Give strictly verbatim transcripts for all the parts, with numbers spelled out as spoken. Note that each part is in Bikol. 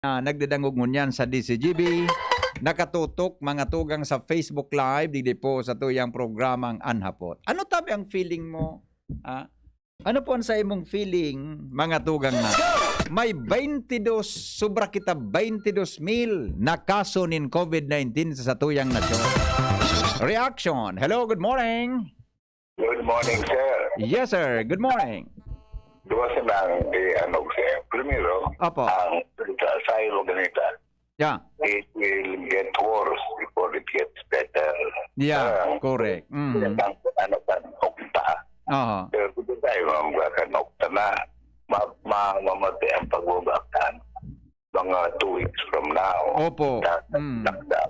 na nagdadangog ngunyan sa D C G B, nakatutok, mga tugang, sa Facebook Live, digdi po sa tuyang programang An Hapot. Ano tabi ang feeling mo? Ah, ano po ang sa imong feeling, mga tugang na? May twenty-two, sobra kita twenty-two mil na kaso nin COVID nineteen sa satuyang nasyon. Reaction. Hello, good morning. Good morning, sir. Yes, sir. Good morning. Duwa sa nang di ano, sir. Primero, Opo. ang sa sayo mo ganita, Yeah. it will get worse before it gets better. Yeah, Ah, correct. Mm. Ang ano kan, okta. Aha. Pero kung tayo mga kan okta na, ma, ma, mamatay ang pagbabaktan mga two weeks from now. Opo. Na, Mm. na, na.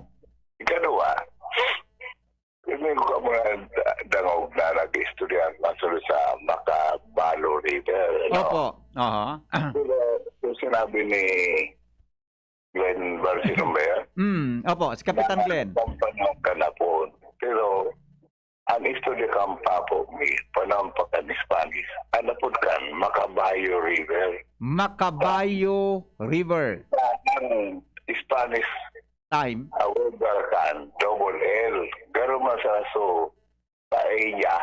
Ikadua, hindi ko ka mga da- dangog na nag-istorya masalo sa Macabalo River. Ano? Opo. Aha. Pero yung sinabi ni Glenn Barcelona, Mm. Opo, si Kapitan Glenn. Ang panahon ka na po. Pero ang istorya kang papo, may panahon pa kan Spanish. Ano po kan Macabayo River. Macabayo River. Ang Spanish Time. a word kan double L. Garo man sa so, paella.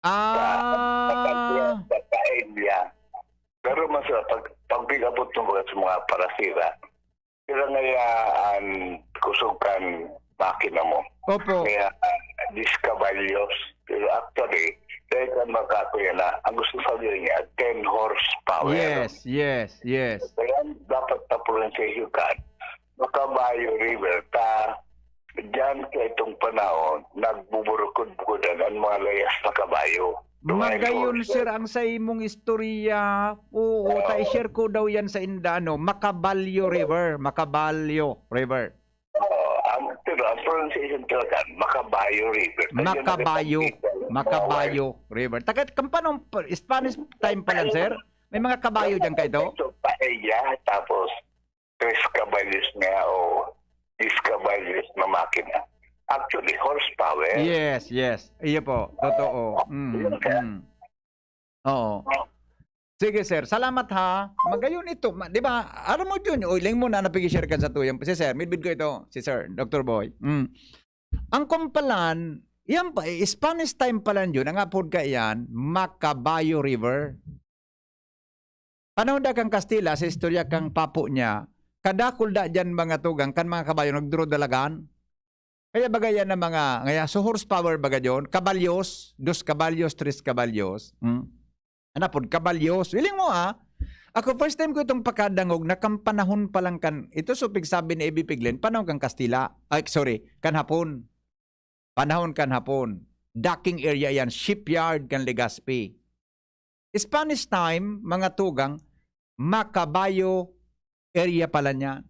Ah. Sa paella. Pero mas uh, pag, pag pigabot mo sa mga parasira, sila ngayaan kusog kan makina mo. Opo. Kaya uh, diskabalyos. Pero actually, dahil ka makakuya na, ang gusto sabihin niya, ten horsepower. Yes, yes, yes. Kaya dapat na pronunciation kan Macabayo River. Ta, diyan ka itong panahon, nagbuburukod-bukodan ang mga layas na kabayo. Magayon, sir, ang sa imong istorya, oo, ta i-share ko daw yan sa inda, ano, Macaballo River, Macaballo River. Oo, ang, pero ang pronunciation talaga, Macabayo River. Kaya Macabayo, nakapag-, Macabayo River. Takat, kan paano, Spanish time pa lang, sir? May mga kabayo dyan kayo? So, paella, tapos tres caballos nga o dix caballos na makina. Actually, horsepower. Yes, yes. Iyo po. Totoo. Mm, mm. Oo. Sige, sir. Salamat, ha. Magayon ito. Ma- Di ba? Aram mo yun. O, iling mo na napag-share kan sa tuyang. Si sir, midbid ko ito. Si sir, Doctor Boy. Mm. Ang kumpalan, yan pa, eh, Spanish time pa lang yun. Ang apod ka yan, Macabayo River. Panahon da kang Kastila, sa istorya kang papo niya, kadakul da dyan mga tugang, kan mga kabayo, nagduro-dalagan. Kaya bagay yan na mga, ngaya, so horsepower baga yun, kabalyos, dos kabalyos, tres kabalyos. Hmm? Ano po, kabalyos. Wiling mo ah, ako first time ko itong pakadangog na kampanahon pa lang kan, ito so pigsabi ni A B P Glenn, panahon kang Kastila, ay sorry, kan Hapon. Panahon kan Hapon. Docking area yan, shipyard kan Legazpi. Spanish time, mga tugang, Macabayo area pala niyan.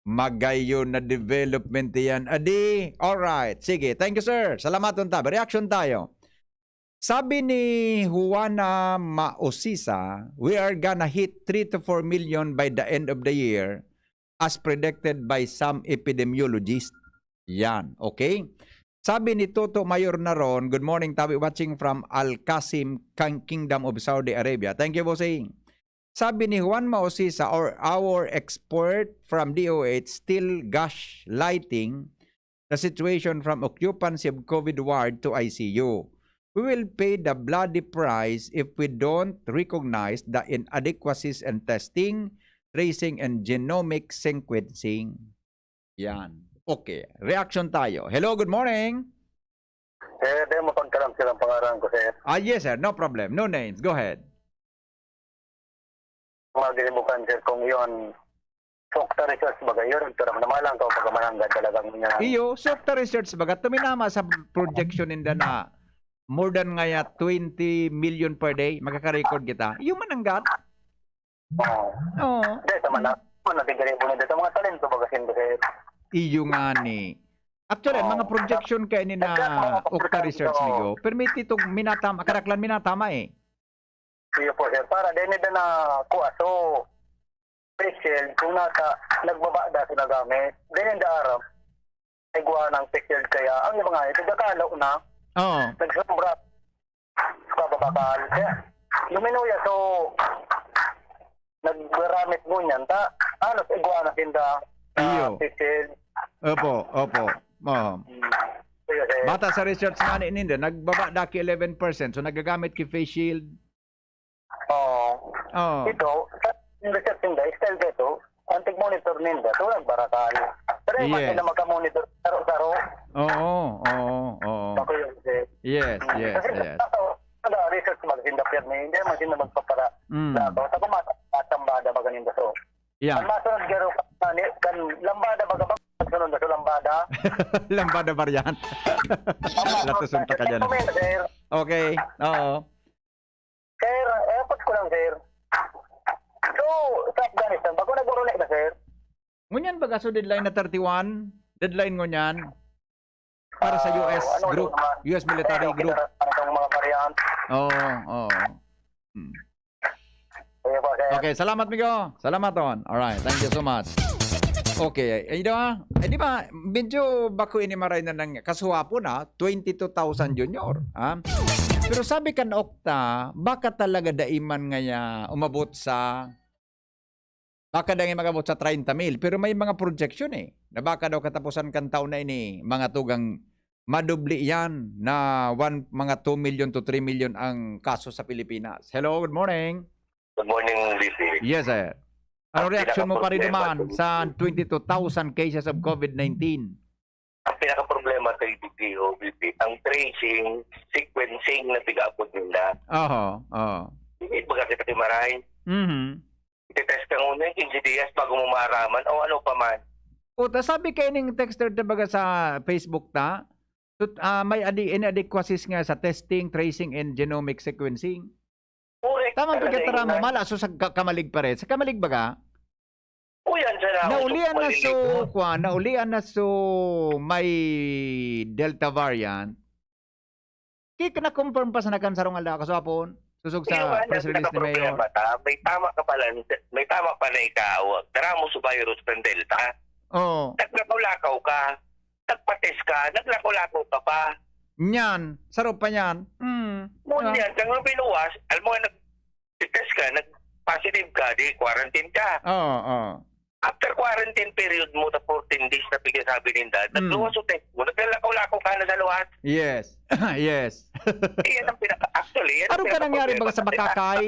Magayon na development yan. Adi, alright. Sige, thank you, sir. Salamat, unta. Reaction tayo. Sabi ni Juana Maosisa, "We are gonna hit three to four million by the end of the year as predicted by some epidemiologists." Yan, okay? Sabi ni Toto Mayor Naron, "Good morning, Tabi, watching from Al Qasim, Kang-, Kingdom of Saudi Arabia." Thank you, bossing. Sabi ni Juan Maosisa, or our expert from D O H, still gaslighting the situation from occupancy of COVID ward to I C U. We will pay the bloody price if we don't recognize the inadequacies in testing, tracing, and genomic sequencing. Yan. Okay. Reaction tayo. Hello, good morning. Sir, di mo pagkalam silang pangaran ko, sir. Ah, yes, sir. No problem. No names. Go ahead. Mga ginibukan, sir, kung yun, sukta research baga yun, pero namalang ka pagkamanangga talagang niya. Iyo, sukta research baga, tuminama sa projection ninda na more than ngaya twenty million per day, magkaka-record kita. Iyo mananggat. Oo. Oo. Hindi, sa mana, man, natin garibo na dito. Mga talento baga, sir, sir. Iyo nga ni. Actually, ang mga projection kay ni na Okta Research ni Go, permit itong minatama, karaklan minatama eh. Iyo po, sir. Para din nila na kuha. So, special, kung nata, nagbaba da sa nagamit. Then in the aram, nagwa ng special kaya ang mga ito, nagkakalaw na, Oo. nagsobra. Kababakal. Kaya, luminuya. So, naggaramit ngunyan, ta, ano, igwa na sinda, ah, Iyo. Cecil. Opo, opo. Oo. Hmm. Sige, sir. Bata sa research nga ni ninda, nagbaba daki eleven percent. So, nagagamit ki face shield. Oo. Oo. Ito, sa research ninda, still dito, ang tig-monitor ninda, so nagbarakal. Pero iba Yes. sila makamonitor, saro-saro. Oo, oo, oo. Ako yun, sir. Yes, Mm. yes, Kasi yes. sa, sa research man, sinda pirmi, hindi man sila magpapara-, Mm. labaw. Sa kumasa, at tambada ba ganin, so, Yeah. Ang masunod garo kan, kan lambada, baga ba, sunod na sa lambada. Lambada variant. Ang masunod Latuson ta ka dyan. Comment, sir. Okay, oo. Sir, eh, apat ko lang, sir. So, sa Afghanistan, bago nag-uruli na, sir? Ngunyan baga, so deadline na thirty-one, deadline ngunyan para sa Ah, U S ano, group, ano, U S military ano, group. Itong mga variant. Oo, oo. Hmm. Sige po, sir. Okay, salamat, migo. Salamat, Ton. Alright, thank you so much. Okay, eh, di ba? Eh, di ba, medyo bako ini maray na nang kasuhapon, ah, twenty-two thousand junior, ah. Pero sabi kan Okta, baka talaga daiman ngaya umabot sa, baka dai mag-abot sa treinta mil, pero may mga projection, eh, na baka daw katapusan kan taon na ini, mga tugang madubli yan na one, mga two million to three million ang kaso sa Pilipinas. Hello, good morning. Good morning, B P. Yes, sir. Ano Ang reaksyon mo pa rin pinakaproblema naman dito, sa twenty-two thousand cases of COVID nineteen? Ang pinakaproblema sa B P O, B P, ang tracing, sequencing na tig-apod nila. Oho, oo. Hindi ba kita timaray? Mhm. Ititest ka muna yung quince dias bago mo maaraman o ano pa man. O, ta sabi kay ning texter, ta baga, sa Facebook ta, tut-, ah, may adi-, inadequacies nga sa testing, tracing, and genomic sequencing. Correct. Tama, talaga pagkatara yun, mo, ah. Mala, so sa ka-, kamalig pa rin. Sa kamalig baga? O, yan, sa nausok, Naulian na malilito. So, kwa, naulian na so may Delta variant. Ki-, na-confirm pa sana kan sarong aldaw, kaswapon, susog sa Iyo nga, press release ni Mayor. Pinakaproblema ta, may tama ka pala, may tama pa na ikaw, dara mo sa virus kan Delta. Oo. Naglakaw-lakaw ka, nagpa-test ka, naglakaw-lakaw ka pa. Nyan, saro pa nyan. Mm. Ngunyan, Ah. kang binuwas, alam mo nga, nag-test ka, nag-positive ka, di quarantine ka. Oo, oo. After quarantine period mo sa fourteen days na pigsasabi ninda, Mm. nagluwas o test mo, naglalakaw-lakaw ka na sa luwas. Yes. Yes. Eh, yan ang pinaka-, actually, yan ang Ano ka nangyari pinakaproblema baga sa sa Makakay?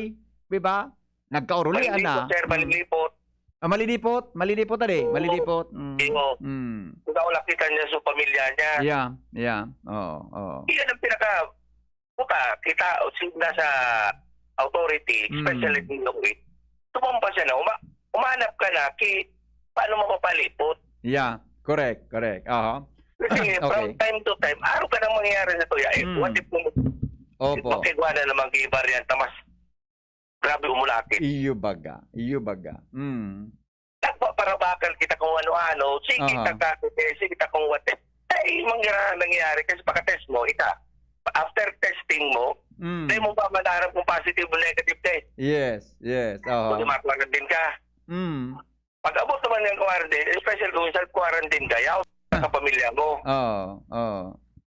Di ba? Nagkaurulian Malilipot, na. sir, Mm. malilipot. Ah, malilipot? Malilipot, ali? Oo. Malilipot. Mm. Iyo. Mm. Ikaw, lakitan niya sa pamilya niya. Yeah, yeah. Oo, oo. Yan ang pinaka-, puta, kita, sinda sa authority, Mm. especially in Locate, tumamba siya na, uma-, umanap ka na, ki-, paano mapapalipot? Yeah, correct, correct. Aha. Kasi Okay. from time to time, araw ka nang mangyayari sa tuya. Eh, Mm. what if mo, Opo. makigwa na naman kay variant na mas grabe umulakit? Iyo baga, iyo baga. Mm. Nagpaparabakan kita kung ano-ano, sige, Aha. taka, eh, sige, takong what if. Ay, mangyara-, nangyayari kasi paka-test mo, ika, after testing mo, Mm. dai mo pa malarang kung positive o negative ka eh. Yes, yes. Aha. Kung ma-quarantine ka. Mm. Pag abot naman ng quarantine, especially kung self-quarantine ka, yaw, Oo. sa kapamilya mo. Oo, oo.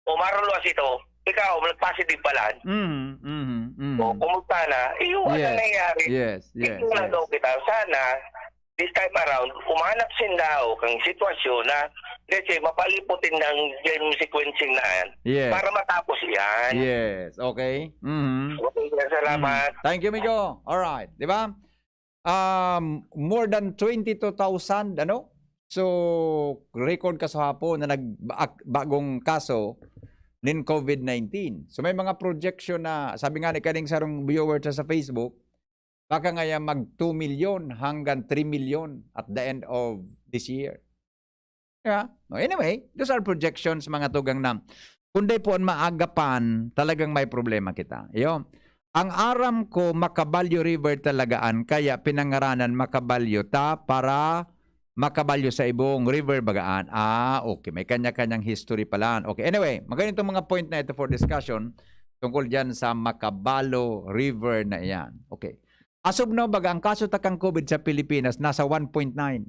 O, maruluwas ito, ikaw, nag-positive pa lang. Mhm, mhm, mhm. O, kumusta na? Iyo, ano Yes, nangyayari? yes, yes, Ito na yes. daw kita. Sana, this time around, umanap sinda o kang sitwasyon na, let's say, mapaliputin ng gene sequencing na yan Yes. para matapos yan. Yes, okay. Mhm. Okay, sir, salamat. Mm. Thank you, Migo. Alright, di ba? Um, more than twenty-two thousand, ano? So, record ka sa hapon na nag-, ak-, bagong kaso nin COVID nineteen. So, may mga projection na, sabi nga ni kaning sarong viewer sa, sa Facebook, baka ngaya mag two million hanggang three million at the end of this year. Di ba? No, anyway, those are projections, mga tugang na. Kung di po ang maagapan, talagang may problema kita. Iyo. Ang aram ko, Macaballo River talaga an, kaya pinangaranan Macaballo ta para Macaballo sa ibong river bagaan. Ah, okay. May kanya-kanyang history pala. Okay. Anyway, magayon itong mga point na ito for discussion tungkol dyan sa Macaballo River na iyan. Okay. As of now, baga, ang kaso takang COVID sa Pilipinas nasa one point nine.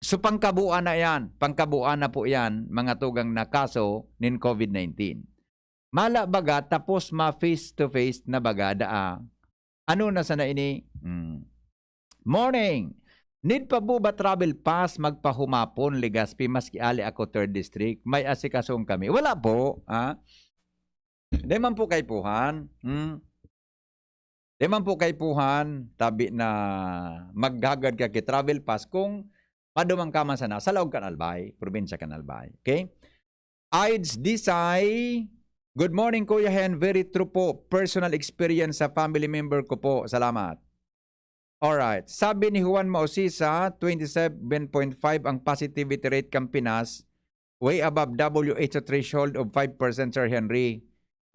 So, pangkabuan na yan. Pangkabuan na po yan, mga tugang na kaso nin COVID nineteen. Mala baga, tapos ma-face to face na baga daa Ano na sana ini? Hmm. Morning! Need pa po ba travel pass magpahumapon, Legazpi, maski ali ako third district? May asikasuon kami. Wala po, ha? Di man po kaipuhan. Hmm. Di man po kaipuhan, tabi na maghagad ka ki travel pass kung maduman ka man sana sa laog kan Albay, probinsya kan Albay. Okay? Aids Disay, "Good morning, Kuya Hen. Very true po. Personal experience sa family member ko po. Salamat." Alright. Sabi ni Juan Mausisa, twenty-seven point five ang positivity rate kan Pinas, way above W H O threshold of five percent, Sir Henry.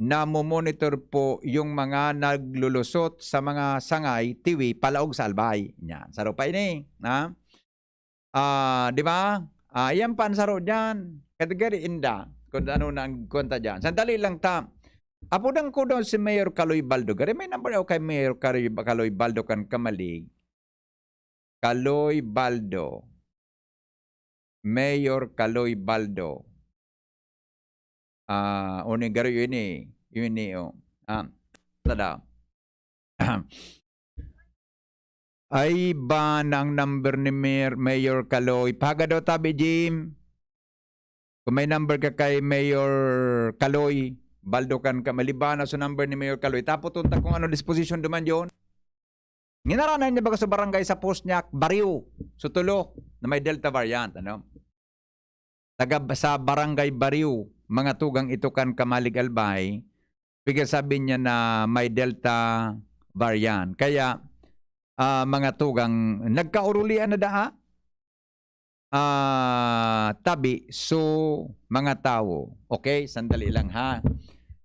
Namomonitor po yung mga naglulusot sa mga sangay, tiwi, palaog sa Albay. Yan. Saro pa ini, ha? Ah, di ba? Ah, yan pa ang saro dyan. Kategory inda, kung ano na ang kwenta dyan. Sandali lang ta. Apodan ko daw si Mayor Kaloy Baldo. Gari, may number ako kay Mayor Kaloy, Kaloy Baldo kan Kamalig. Kaloy Baldo. Mayor Kaloy Baldo. Ah, o ni garo yun eh. Yun eh, oh. Ah, tada. Ay ba nang number ni Mayor, Mayor Kaloy? Pahaga daw tabi, Jim. Kung may number ka kay Mayor Kaloy, Baldo kan ka, malibana sa number ni Mayor Kaloy. Tapos tunta kung ano disposition duman yun. Ginaranan niya baga sa barangay sa post niya, Barrio, Sutulo, na may Delta variant, ano? Taga sa barangay Barrio, mga tugang ito kan Kamalig Albay, pigkasabi niya na may Delta variant. Kaya, ah, mga tugang, nagkaurulian na daa, ah, tabi, so, mga tawo. Okay, sandali lang ha.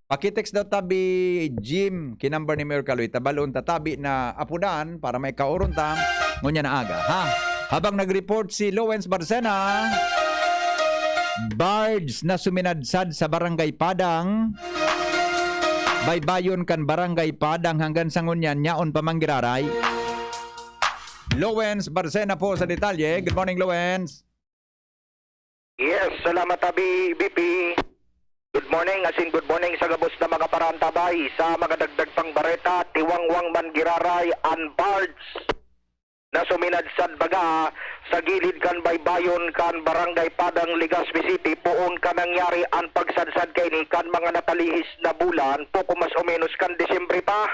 Pakitext daw tabi, Jim, kinambar ni Mayor Kaloy, tabalon tatabi na apudan para may kauron ta, ngunya na aga, ha? Habang nag-report si Lowens Barcena, barge na suminadsad sa Barangay Padang, baybayon kan Barangay Padang hanggang sa ngunyan, yaon pa man giraray. Lowens Barcena po sa detalye. Good morning, Lowens. Yes, salamat, Abi, B P. Good morning, asin good morning sa gabos na mga parantabay. Sa mga dagdag pang bareta, tiwangwang man giraray an barge na suminadsad baga sa gilid kan baybayon kan Barangay Padang, Legazpi City. Poon ka nangyari an pagsadsad kaini kan mga napalihis na bulan, poko mas o menos kan Disyembre pa.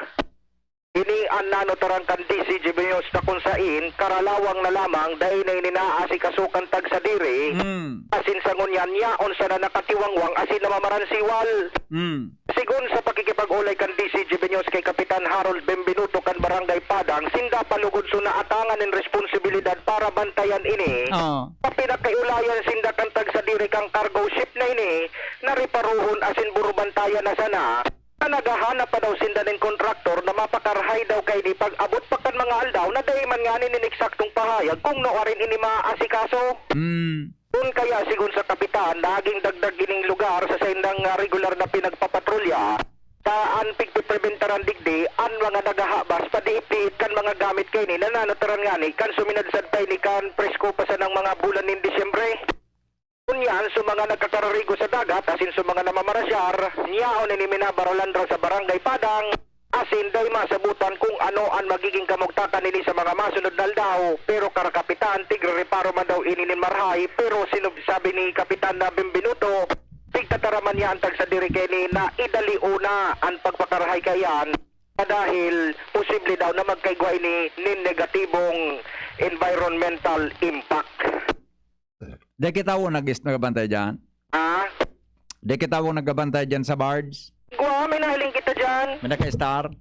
Ini an nanutaran kan D C G B News na kung sain, karalawang na lamang, dai na ini naaasikaso kan tagsadiri. Mm. Asin sa ngunyan, yaon sana nakatiwangwang asin namamaransiwal. Mm. Sigon sa pakikipag-olay kan D C G B News kay Kapitan Harold Benvenuto kan Barangay Padang, sinda pa lugod so naatangan nin responsibilidad para bantayan ini. Oo. Sa pinakaulayan sinda kan tagsadiri kan cargo ship na ini, na reparohon asin burubantayan na sana. Na naghahanap pa daw sinda nin kontraktor na mapakarhay daw kaini pag-abot pa kan mga aldaw na dai man ngani nin eksaktong pahayag kung nuarin ini maaasikaso. Mm. Kun kaya, sigon sa kapitan, naging dagdag ining lugar sa saindang, ah, regular na pinagpapatrolya. Ta an pigpipribentaran digdi an mga naghahabas padiit-diit kan mga gamit kaini na nanutaran ngani kan suminadsad pa ini kan presko pa sanang mga bulan nin Disyembre. Ngunyan, sa mga nagkakararigo sa dagat, asin sa mga namamarasyar, nyaon ini minabaralan ra sa Barangay Padang, asin dai masabutan kung ano an magiging kamugtakan nini sa mga masunod na aldaw, pero karakapitan, tigrereparo man daw ini nin marahay, pero sinub-, sabi ni Kapitan na Benvenuto, pigtataraman niya an tagsadiri kaini na idalion na an pagpakarahay kaiyan, dahil posible daw na magkaigwa ini nin negatibong environmental impact. Dai kita tawo nag-, nagabantay diyan? Ha? Dai kita tawo nagabantay diyan sa barge? Gwa, may nahiling kita diyan. May naka-star?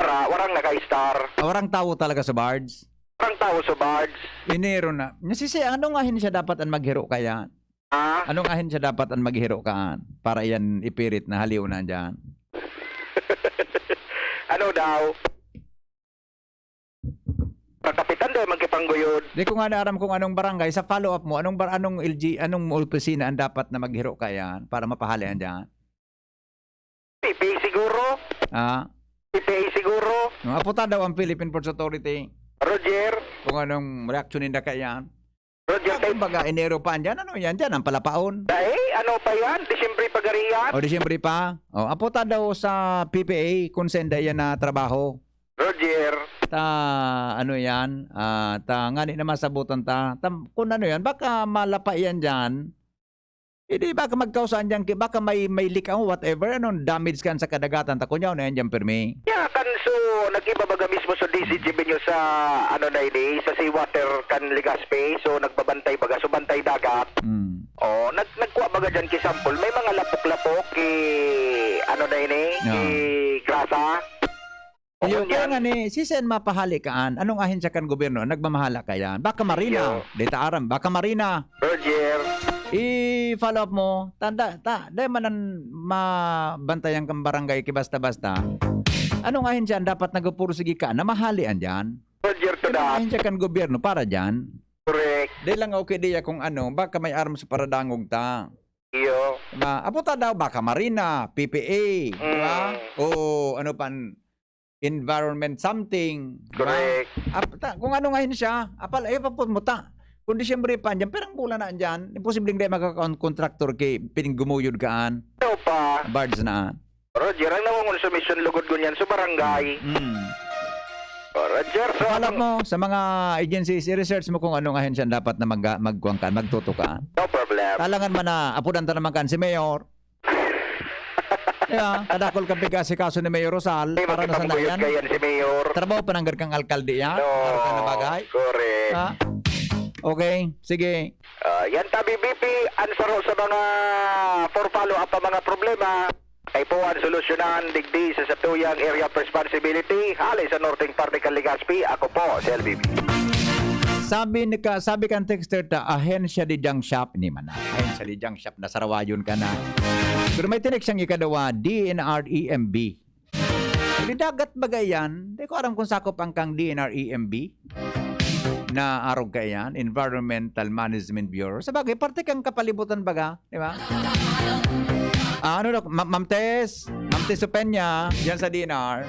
Wara, warang naka-star. Ah, warang tawo talaga sa barge? Warang tawo sa barge. Enero na. Nasisi, anong ahensya dapat an maghiro kaya? Ha? Anong ahensya dapat an maghiro kaan? Para iyan ipirit na haliw na diyan. Ano daw? Sa kapitan daw magkipangguyod. Di ko nga naaram kung anong barangay. Sa follow-up mo, anong bar-, anong L G, anong opisina ang dapat na maghiro kaya para mapahalian diyan? P P A siguro. Ah? P P A siguro. No, aputa daw ang Philippine Ports Authority. Roger. Kung anong reaksyon ninda kaya. Roger, ah, kay kumbaga, Enero pa andyan, ano yan dyan, ang palapaon. Ay, ano pa yan? Disyembre pa gari yan? O, Disyembre pa. O, aputa daw sa P P A kung saan da yan na trabaho. Roger. Ta, ano yan? Ah, ta, ngani na masabutan ta. Ta, kung ano yan, baka malapa yan dyan. Hindi, baka magkausahan dyan, ki-, baka may, may leak ang whatever, anong damage kan sa kadagatan. Ta, kunya, ano yan dyan, pirmi? Ya, kan, so, nag-iba baga mismo sa D C G B nyo sa, ano na ini, sa seawater kan Legazpi. So, nagbabantay baga, so bantay dagat. Mm. Oh, nag-, nagkuha baga dyan ki sample. May mga lapok-lapok, ki, ano na ini, Yeah. ki grasa. Iyo, Opo, kaya yan. nga ni, si Sen mapahali kaan? Anong ahensya kan gobyerno? Nagmamahala ka yan? Baka Marina. Iyo. Data aram, baka Marina. Roger. I-follow up mo. Tanda, ta, dai man ang mabantayan kang barangay ki basta-basta. Anong ahensya ang dapat nagpupursige ka na mahali andyan? Roger to Anong that. ahensya kan gobyerno para dyan? Correct. Dai lang okay diya kung ano, baka may arms para dangog ta. Iyo. Diba? Apo ta daw, baka Marina, P P A, diba? Mm. O ano pa, environment something, diba? Correct. Ap-, ta-, kung ano nga yun siya, apal, ay, papun mo ta. Kung Disyembre pa andyan, pirang bulan na andyan, imposibleng di magkakaon contractor kay pininggumuyod kaan. Ano pa? Barge na. Roger, ang nangungonsumisyon lugod ngunyan sa barangay. Mm. Oh, Roger, so Follow up anong mo sa mga agencies, i-research mo kung anong ahensya ang dapat na mag-, magkuhan ka, magtutukan. No problem. Talangan man na, apudan ta naman kan si Mayor. Yeah, kadakol ka piga si kaso ni Mayor Rosal, Ay, para na sa makipaguyod nayan. kayan si Mayor. Trabaho pa nanggad kang alkalde, ya? No, Araw ka na bagay? correct. Ha? Okay, sige. Ah, yan tabi, B P, answer ho sa mga for follow-up pa mga problema. Ay po ang solusyonan digdi sa satuyang area of responsibility. Hali sa Northeng Parte kan Legazpi, ako po, si L B B. Sabi ni ka, sabi kan texter ta, ahensya di junk shop, ni man na. Ahensya di junk shop, nasarawayon ka na. Pero may tinik siyang ikadawa, D N R E M B. Di dagat bagay yan. Di ko aram kung sakop ang kang D N R E M B na arog ka yan, Environmental Management Bureau. Sa bagay, parte kang kapalibutan baga, di ba? Ah, ano daw, Ma-, Ma'am Tess? Ma'am Tess Opeña, yan sa D N R.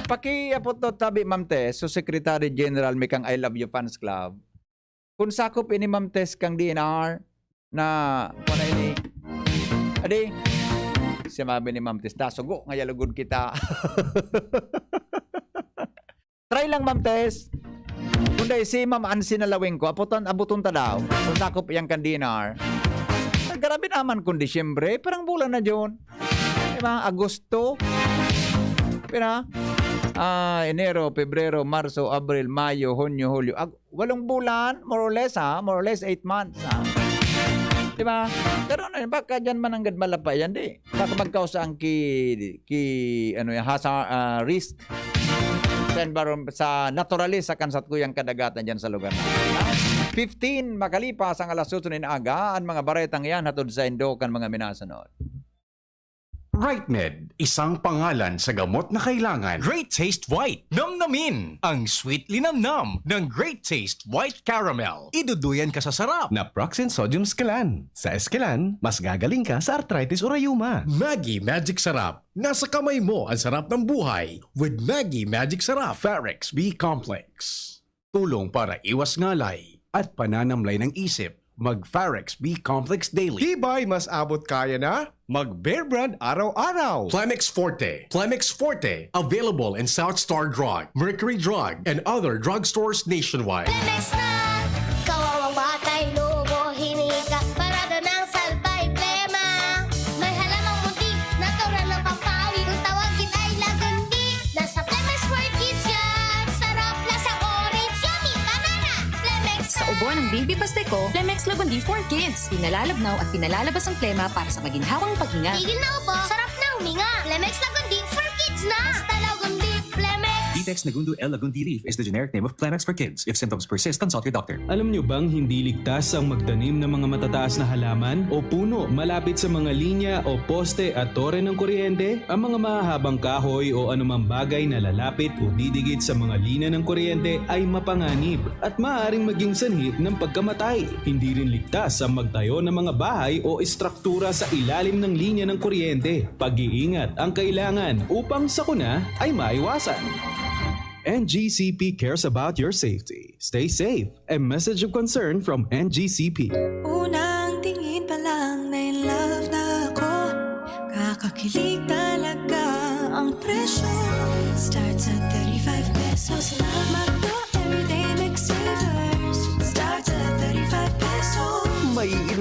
Pakiapot to tabi, Ma'am Tess, so Secretary General mi kang I Love You Fans Club. Kung sakop ini, Ma'am Tess, kang D N R, na, kung ano ini, adi, sinabi ni Ma'am Tess, "Tasugo, ngaya lugod kita." Try lang, Ma'am Tess. Kung dai si Ma'am Ansi na lawing ko, abuton, abuton ta daw. Kung sakop yan kan D N R. Ay, grabe naman kung Disyembre, parang bulan na June. Diba? Agosto. Pina? Ah, Enero, Pebrero, Marso, Abril, Mayo, Hunyo, Hulyo. Ag-, walong bulan, more or less, ha? More or less eight months, ha? Diba? Pero ano, baka dyan man ang gad malapa yan, di? Baka magkausa ang ki, ki, ano yan, hazard, ah, risk. Sa environment, sa naturalesa kan satkuyang kadagatan dyan sa lugar na. Fifteen, makalipas ang alas otso nin aga, ang mga baretang yan hatod sa indo kan mga minasunod. Right Med, isang pangalan sa gamot na kailangan. Great Taste White. Namnamin ang sweet linamnam ng Great Taste White Caramel. Iduduyan ka sa sarap. Naproxen Sodium Esquilan. Sa Esquilan, mas gagaling ka sa arthritis o rayuma. Maggi Magic Sarap. Nasa kamay mo ang sarap ng buhay with Maggi Magic Sarap. Farex B Complex. Tulong para iwas ngalay at pananamlay ng isip. Mag Farex B Complex Daily. Tibay, mas abot kaya na? Mag Bear Brand araw-araw. Plemex Forte. Plemex Forte. Available in South Star Drug, Mercury Drug, and other drugstores nationwide. Plemex na! Kawawang batay, lobo, hinika, parada ng salbay, plema. May halamang muntik, natural na pampawi. Kung tawagin ay lagundi, nasa Plemex for Kids yan. Sarap, lasang orange, yummy, banana. Plemex Sa ubo ng baby paste ko, Plemex Lagundi for Kids. Pinalalabnaw at pinalalabas ang plema para sa maginhawang paghinga. Tigil na ubo, sarap na huminga. Plemex Lagundi for Kids na. Basta Lagundi, Plemex. Vitex Nagundo L Lagundi Leaf is the generic name of Plemex for Kids. If symptoms persist, consult your doctor. Alam nyo bang hindi ligtas ang magtanim ng mga matataas na halaman o puno malapit sa mga linya o poste at tore ng kuryente? Ang mga mahahabang kahoy o anumang bagay na lalapit o didikit sa mga linya ng kuryente ay mapanganib at maaaring maging sanhi ng pagkamatay. Hindi rin ligtas ang magtayo ng mga bahay o estruktura sa ilalim ng linya ng kuryente. Pag-iingat ang kailangan upang sakuna ay maiwasan. N G C P cares about your safety. Stay safe. A message of concern from N G C P. Unang tingin pa lang na in love na ako. Kakakilig talaga ang presyo. Starts at thirty-five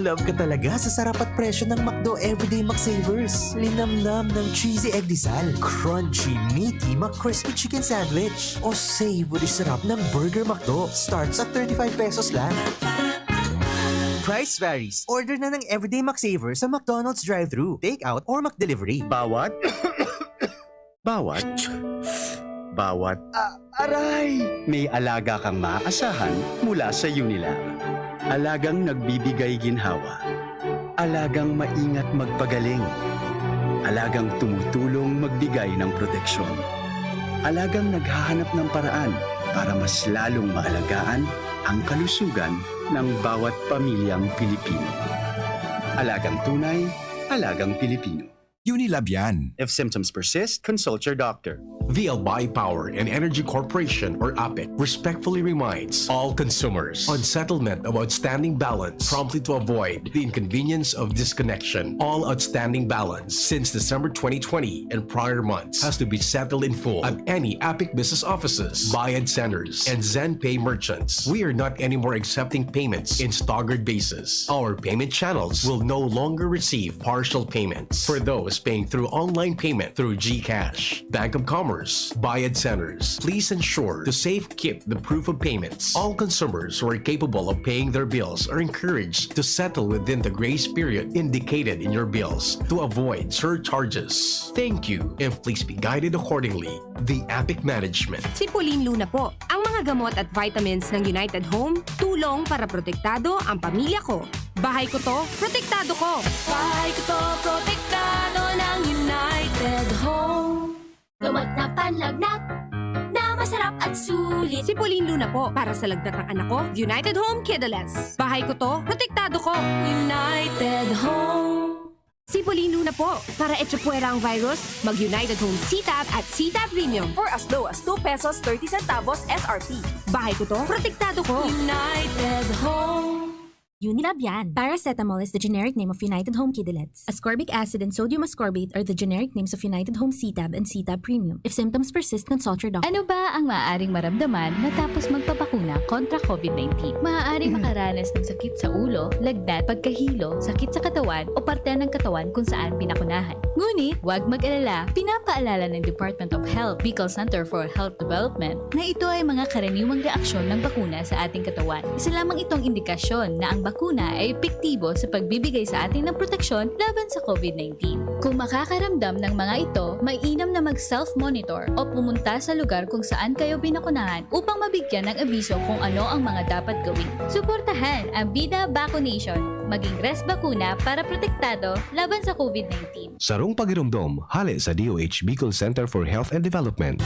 Love ka talaga sa sarap at presyo ng McDo Everyday McSavers. Linamnam ng cheesy egg disal, crunchy, meaty McCrispy chicken sandwich, o savory sarap ng Burger McDo. Starts at thirty-five pesos lang. Price varies. Order na ng Everyday McSavers sa McDonald's drive-thru, take-out, or McDelivery. Bawat, bawat, bawat, ah, aray! May alaga kang maaasahan mula sa Unilab. Alagang nagbibigay ginhawa. Alagang maingat magpagaling. Alagang tumutulong magbigay ng proteksyon. Alagang naghahanap ng paraan para mas lalong maalagaan ang kalusugan ng bawat pamilyang Pilipino. Alagang tunay, alagang Pilipino. Unilab yan. If symptoms persist, consult your doctor. The Albay Power and Energy Corporation, or APEC, respectfully reminds all consumers on settlement of outstanding balance promptly to avoid the inconvenience of disconnection. All outstanding balance since December twenty twenty and prior months has to be settled in full at any APEC business offices, Bayad Centers, and ZenPay merchants. We are not anymore accepting payments in staggered basis. Our payment channels will no longer receive partial payments. For those paying through online payment through GCash, Bank of Commerce, Bayad Centers, please ensure to safekeep the proof of payments. All consumers who are capable of paying their bills are encouraged to settle within the grace period indicated in your bills to avoid surcharges. Thank you, and please be guided accordingly. The APEC Management. Sipulin Luna po. Ang mga gamot at vitamins ng United Home, tulong para protektado ang pamilya ko. Bahay ko to, protektado ko. Bahay ko to, protektado ng United Home. Gamot na panlagnat na masarap at sulit. Sipulin Luna po para sa lagnat ng anak ko, United Home Kidolets. Bahay ko to, protektado ko. United Home. Sipulin Luna po para echapuwera ang virus, mag United Home C-Tab at C-Tab Premium. For as low as two pesos thirty centavos S R P. Bahay ko to, protektado ko. United Home. Unilab yan. Paracetamol is the generic name of United Home Kidolets. Ascorbic acid and sodium ascorbate are the generic names of United Home C-Tab and C-Tab Premium. If symptoms persist, consult your doctor. Ano ba ang maaaring maramdaman matapos magpabakuna kontra COVID nineteen? Maaaring makaranas ng sakit sa ulo, lagnat, pagkahilo, sakit sa katawan o parte ng katawan kung saan pinakunahan. Ngunit, huwag mag-alala, pinapaalala ng Department of Health, Bicol Center for Health Development, na ito ay mga karaniwang reaksyon ng bakuna sa ating katawan. Isa lamang itong indikasyon na ang bakuna ay epektibo sa pagbibigay sa atin ng proteksyon laban sa COVID nineteen. Kung makakaramdam ng mga ito, mainam na mag-self-monitor o pumunta sa lugar kung saan kayo binakunahan upang mabigyan ng abiso kung ano ang mga dapat gawin. Suportahan ang Bida Vaccination. Maging res bakuna para protektado laban sa COVID nineteen. Sarong pagiromdom, hale sa D O H Bicol Center for Health and Development.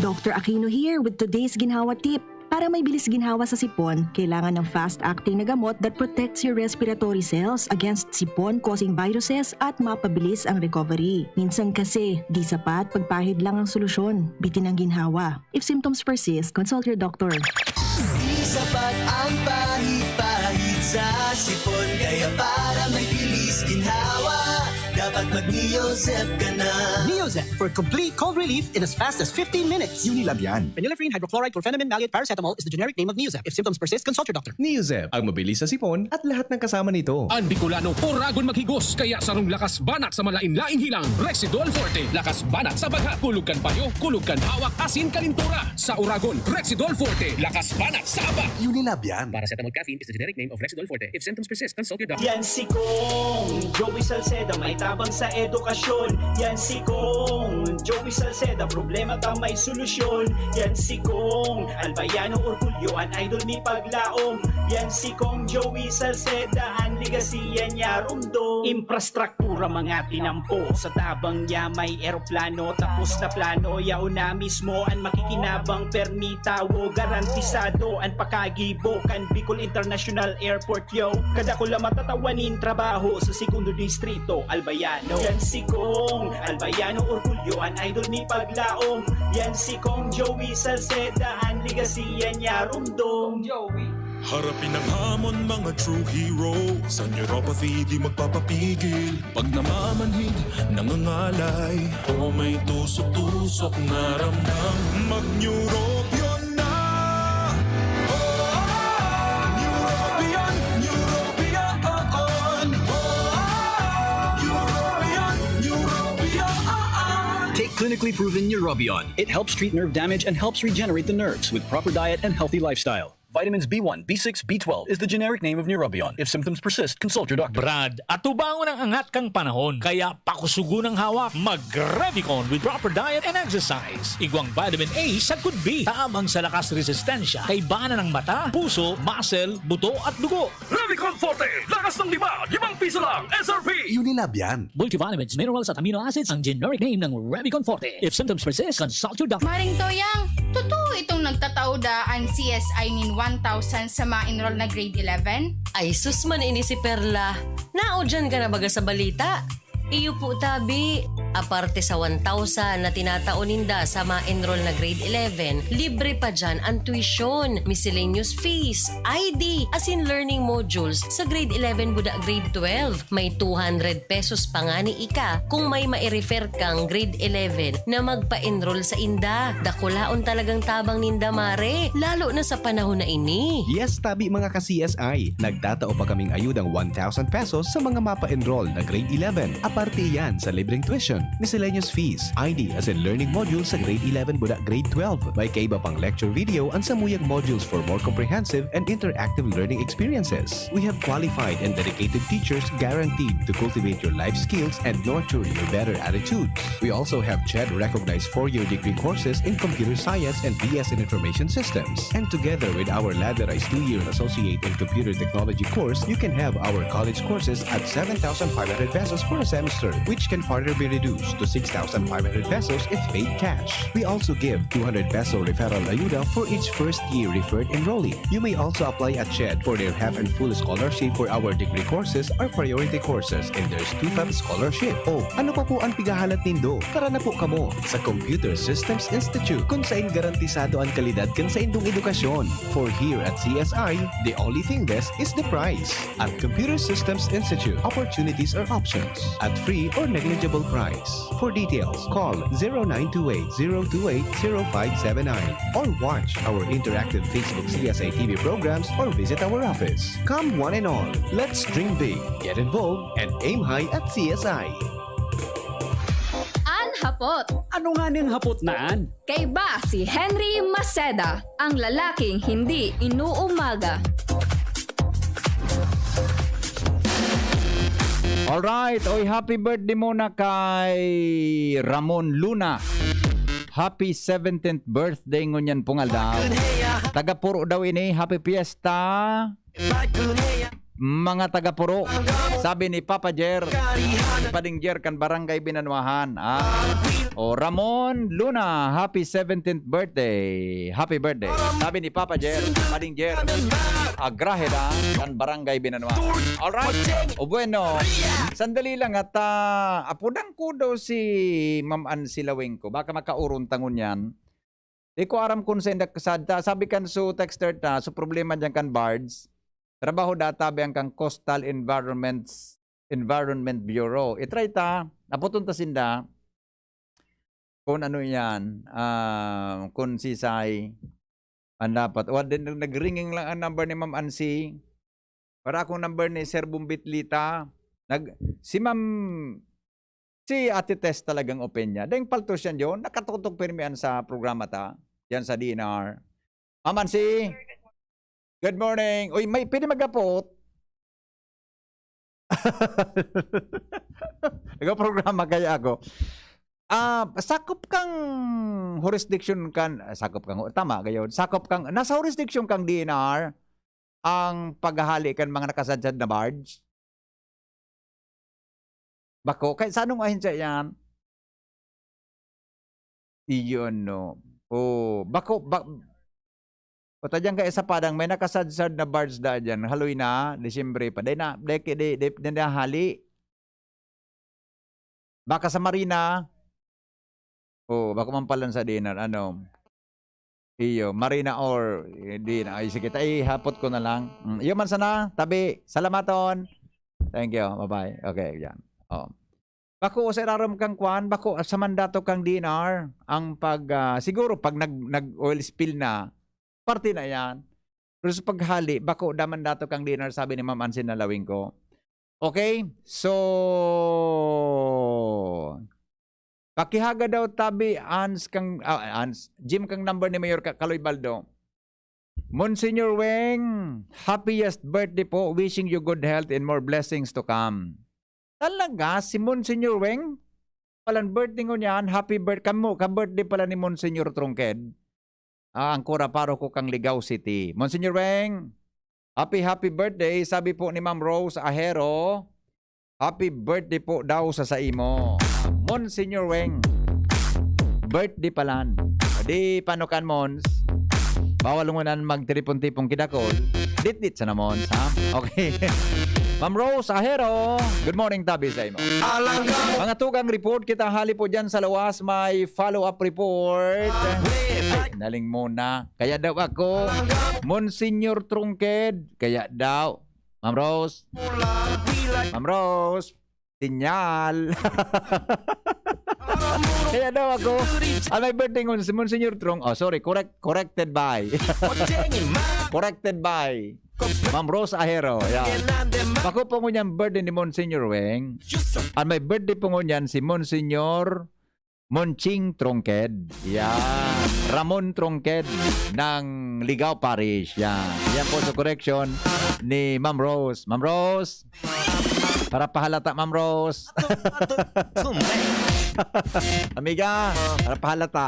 Doctor Aquino here with today's Ginhawa Tip. Para may bilis ginhawa sa sipon, kailangan ng fast-acting na gamot that protects your respiratory cells against sipon-causing viruses at mapabilis ang recovery. Minsan kasi, di sapat pagpahid lang ang solusyon, bitin ang ginhawa. If symptoms persist, consult your doctor. Di sapat ang pahid-pahid sa sipon, kaya para may bilis ginhawa, dapat mag-Neozep ka na. Neozep for complete cold relief in as fast as fifteen minutes. Unilab yan. Phenylephrine hydrochloride chlorphenamine maleate paracetamol is the generic name of Neozep. If symptoms persist, consult your doctor. Neozep, ang mabilis sa sipon at lahat ng kasama nito. An Bicolano, Oragon maghigos, kaya sarong lakas banat sa malain-laing hilang. Rexidol Forte, lakas banat sa bagha, kulog kan payo, kulog kan hawak, asin kalintura. Sa Oragon, Rexidol Forte, lakas banat sa aba. Unilab yan. Paracetamol caffeine is the generic name of Rexidol Forte. If symptoms persist, consult your doctor. Yan si Kong Joey Salceda, may tabang sa edukasyon. Yan si Kong Joey Salceda, problema ta may solusyon. Yan si Kong Albayano Orgulyo, an idol mi paglaom. Yan si Kong Joey Salceda, an legacy yan niya rumdom. Infrastruktura, mga tinampo, sa tabang niya may eroplano, tapos na plano, yaon na mismo an makikinabang, permi tawo, garantisado an pakagibo kan Bicol International Airport, yo. Kadakula matatawan nin trabaho sa Segundo Distrito, Albayano. Yan si Kong Albayano Orgulyo, an idol mi paglaom. Yan si Kong Joey Salceda, an legacy yan niya rumdom. Joey. Harapin ang hamon, mga true hero. Sa neuropathy, di magpapapigil. Pag namamanhid, nangangalay, o may tusok-tusok na ramdam, mag-Neurobion na! Oh, Neurobion Proven Neurobion. It helps treat nerve damage and helps regenerate the nerves with proper diet and healthy lifestyle. Vitamins B one, B six, B twelve is the generic name of Neurobion. If symptoms persist, consult your doctor. Brad, atubangon ang angat kan panahon, kaya pakusugon ang hawak. Mag-Revicon with proper diet and exercise. Igwang vitamin A sagkod B, tabang sa lakas resistensya, kaibahan ng mata, puso, muscle, buto at dugo. Revicon Forte, lakas ng lima, limang piso lang, S R P. Unilab yan. Multivitamins, minerals at amino acids ang generic name ng Revicon Forte. If symptoms persist, consult your doctor. Maring Toyang, totoo itong nagtatao daa an C S I nin one thousand sa ma-enroll na grade eleven? Ay sus man ini si Perla. Naudyan ka na baga sa balita? Iyo po tabi. Aparte sa one thousand na tinatao ninda sa ma-enroll na grade eleven, libre pa dyan ang tuition, miscellaneous fees, I D, asin learning modules sa grade eleven buda grade twelve. May two hundred pesos pa ngani ika kung may mai-refer kang grade eleven na magpa-enroll sa inda. Dakulaon talagang tabang ninda, mare, lalo na sa panahon na ini. Yes, tabi mga ka-C S I, nagtatao pa kaming ayudang one thousand pesos sa mga mapa-enroll na grade eleven. Aparte iyan sa libreng tuition, miscellaneous fees, I D asin learning modules sa grade eleven buda grade twelve. May kaiba pang lecture video an samuyang modules for more comprehensive and interactive learning experiences. We have qualified and dedicated teachers guaranteed to cultivate your life skills and nurture your better attitudes. We also have CHED recognized four-year degree courses in computer science and B S in information systems. And together with our ladderized two-year associate in computer technology course, you can have our college courses at seven thousand five hundred pesos for a semester, which can further be reduced to six thousand five hundred pesos if paid cash. We also give two hundred peso referral ayuda for each first year referred enrollee. You may also apply at CHED for their half and full scholarship for our degree courses or priority courses, and there's two times scholarship. Oh, ano pa po ang pighahalat nindo? Tara na po kamo sa Computer Systems Institute, kung sain garantisado ang kalidad kan saindong edukasyon. For here at C S I, the only thing best is the price. At Computer Systems Institute, opportunities are options at free or negligible price. For details, call zero nine two eight zero two eight zero five seven nine or watch our interactive Facebook C S I T V programs or visit our office. Come one and all, let's dream big, get involved, and aim high at C S I. An hapot. Ano nga niyang hapot naan? Kaiba si Henry Maceda, ang lalaking hindi inuumaga. Alright, oy, happy birthday muna kay Ramon Luna. Happy seventeenth birthday ngunyan pong aldaw. Taga Puro daw ini, happy fiesta. Mga taga Puro, sabi ni Papa Jer, Pading Jer kan Barangay Binanuahan. Ah. O Ramon Luna, happy seventeenth birthday. Happy birthday. Sabi ni Papa Jer, Pading Jer, Agraheda kan Barangay Binanuahan. Alright. O bueno, sandali lang at ah, apudan ko daw si Ma'am Ansi Lawengco. Baka makaurong tangon yan. Di ko aram kung sa indak sad ta. Sabi kan su texter ta, su problema diyan kan barge. Trabaho data biyang kan Coastal Environments Environment Bureau. I-try ta, naputon ta sinda kung ano iyan, ah, kung sisay ang dapat. O, din, nag-ringing lang ang number ni Ma'am Ansi. Para akong number ni Sir Bumbit Lita. Nag, si Ma'am, si Ate Tess talagang open niya. Dahil paltos yan yun, nakatutok pirmi yan sa programa ta. Yan sa D N R. Ma'am Ansi, good morning. Uy, may pwede magapot? Nagpa-programa kaya ako. Ah, sakop kang jurisdiction kan, ah, sakop kang, tama, gayon. Sakop kang, nasa jurisdiction kang D N R ang paghahali kan mga nakasadsad na barge? Bako, kay sa anong ahensya yan? Iyon, no. Oh, bako, ba, o, ta diyan kay sa Padang, may nakasadsad na barge da diyan. Haloy na, Disyembre pa. Dai na, dai ki-, dai, dai, dai na hali. Baka sa Marina. Oh, bako man pala sa D N R, ano. Iyo, Marina or, eh, di na. Ay, sige, ta, ihapot ko na lang. Mm, iyo man sana, tabi. Salamaton. Thank you. Bye-bye. Okay, yan. Oh. Bako sa irarom kang kwan, bako sa mandato kang D N R, ang pag, ah, siguro pag nag, nag-oil spill na, parte na yan. Pero sa paghali, bako da mandato kang D N R, sabi ni Ma'am Ansin na Lawing ko. Okay? So, Pakihaga daw tabi, Ans, kang, ah, Ans, Jim, kang number ni Mayor Ka-, Kaloy Baldo. Monsignor Weng, happiest birthday po. Wishing you good health and more blessings to come. Talaga, si Monsignor Weng? Palan birthday ngunyan, happy birth-, kamo, ka-birthday pala ni Monsignor Trungked. Ah, ang kura paroko kang Ligao City. Monsignor Weng, happy, happy birthday, sabi po ni Ma'am Rose Ahero. Happy birthday po daw sa saimo. Monsignor Weng. Birthday palan. Di panukan, Mons. Bawal ngunan magtiripon-tipon kidakol. Dit-dit sa na, Mons, ha? Okay. Ma'am Rose Ahero, good morning, tabi sa imo. Mga tugang, report kita hali po dyan sa lawas, may follow-up report. Ay, naling muna. Kaya daw ako, Monsignor Trungked. Kaya daw. Ma'am Rose. Ma'am Rose. Sinyal. Kaya daw ako, ah, may birthday ngun si Monsignor Trong. Oh, sorry. Correct, corrected by. Corrected by Ma'am Rose Ahero. Yeah. Bako po ngunyan birthday ni Monsignor Weng. At may birthday po ngunyan si Monsignor Monching Trongked. Yeah. Ramon Trongked ng Ligao Parish. Yeah. Yan po sa correction ni Ma'am Rose. Ma'am Rose, para pahalata, Ma'am Rose. Amiga, para pahalata.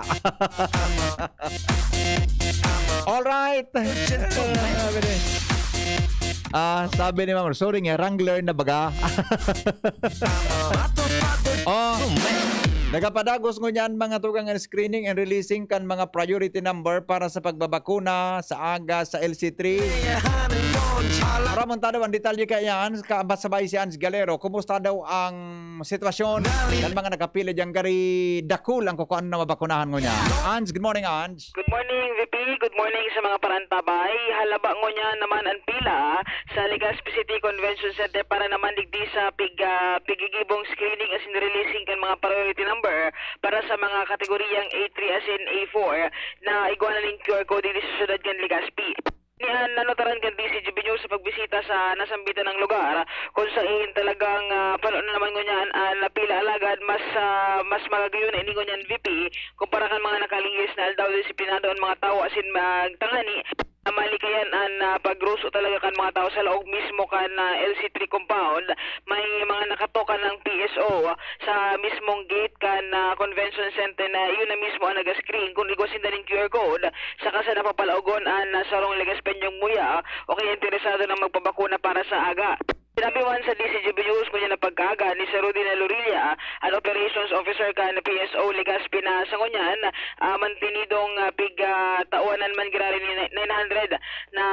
All right. Ah, sabi ni Ma'am Rose, sorry nga, Wrangler na baga. Oh, nagapadagos ngunyan mga tugang ang screening and releasing kan mga priority number para sa pagbabakuna sa aga sa L C three. Para montado ang detalye kaiyan, kabasabay si Ans Galero, kumusta daw ang sitwasyon ng mga nakapila diyang gari dakul ang kukuan na mabakunahan ngunyan? Ans, good morning, Ans. Good morning, V P. Good morning sa mga parantabay. Halaba ngunyan naman ang pila sa Legazpi City Convention Center para naman digdi sa pig-, ah, pigigibong screening asin releasing kan mga priority number para sa mga kategoriyang A three asin A four na igwa na nin Q R code digdi sa syudad kan Legazpi. Ni an nanotaran kan D C G B News sa pagbisita sa nasambitan ng lugar, kung sain talagang, ah, pano na naman ngunyan an napila, alagad mas, ah, mas magagayon na ini ngunyan, V P, kumpara kan mga nakalihis na aldaw. Disiplinado an mga tawo asin magtangani na malikayan an, ah, pagruso talaga kan mga tawo sa laog mismo kan, ah, L C three compound. May mga nakatoka ng P S O sa mismong gate kan, ah, convention center na iyon na mismo ang nag-screen kun igwa sinda nin Q R code, saka sa napapalaogon an, ah, sarong Legaspeñong muya o kaya interesado na magpabakuna para sa aga. Sinabi man sa D C G B News ngunyan na pagkaaga ni Sir Rudy Nalorilla, an operations officer kan P S O Legazpi, na sa ngunyan, ah, mantinidong, ah, pig, ah, tawanan man giraray ni nine hundred na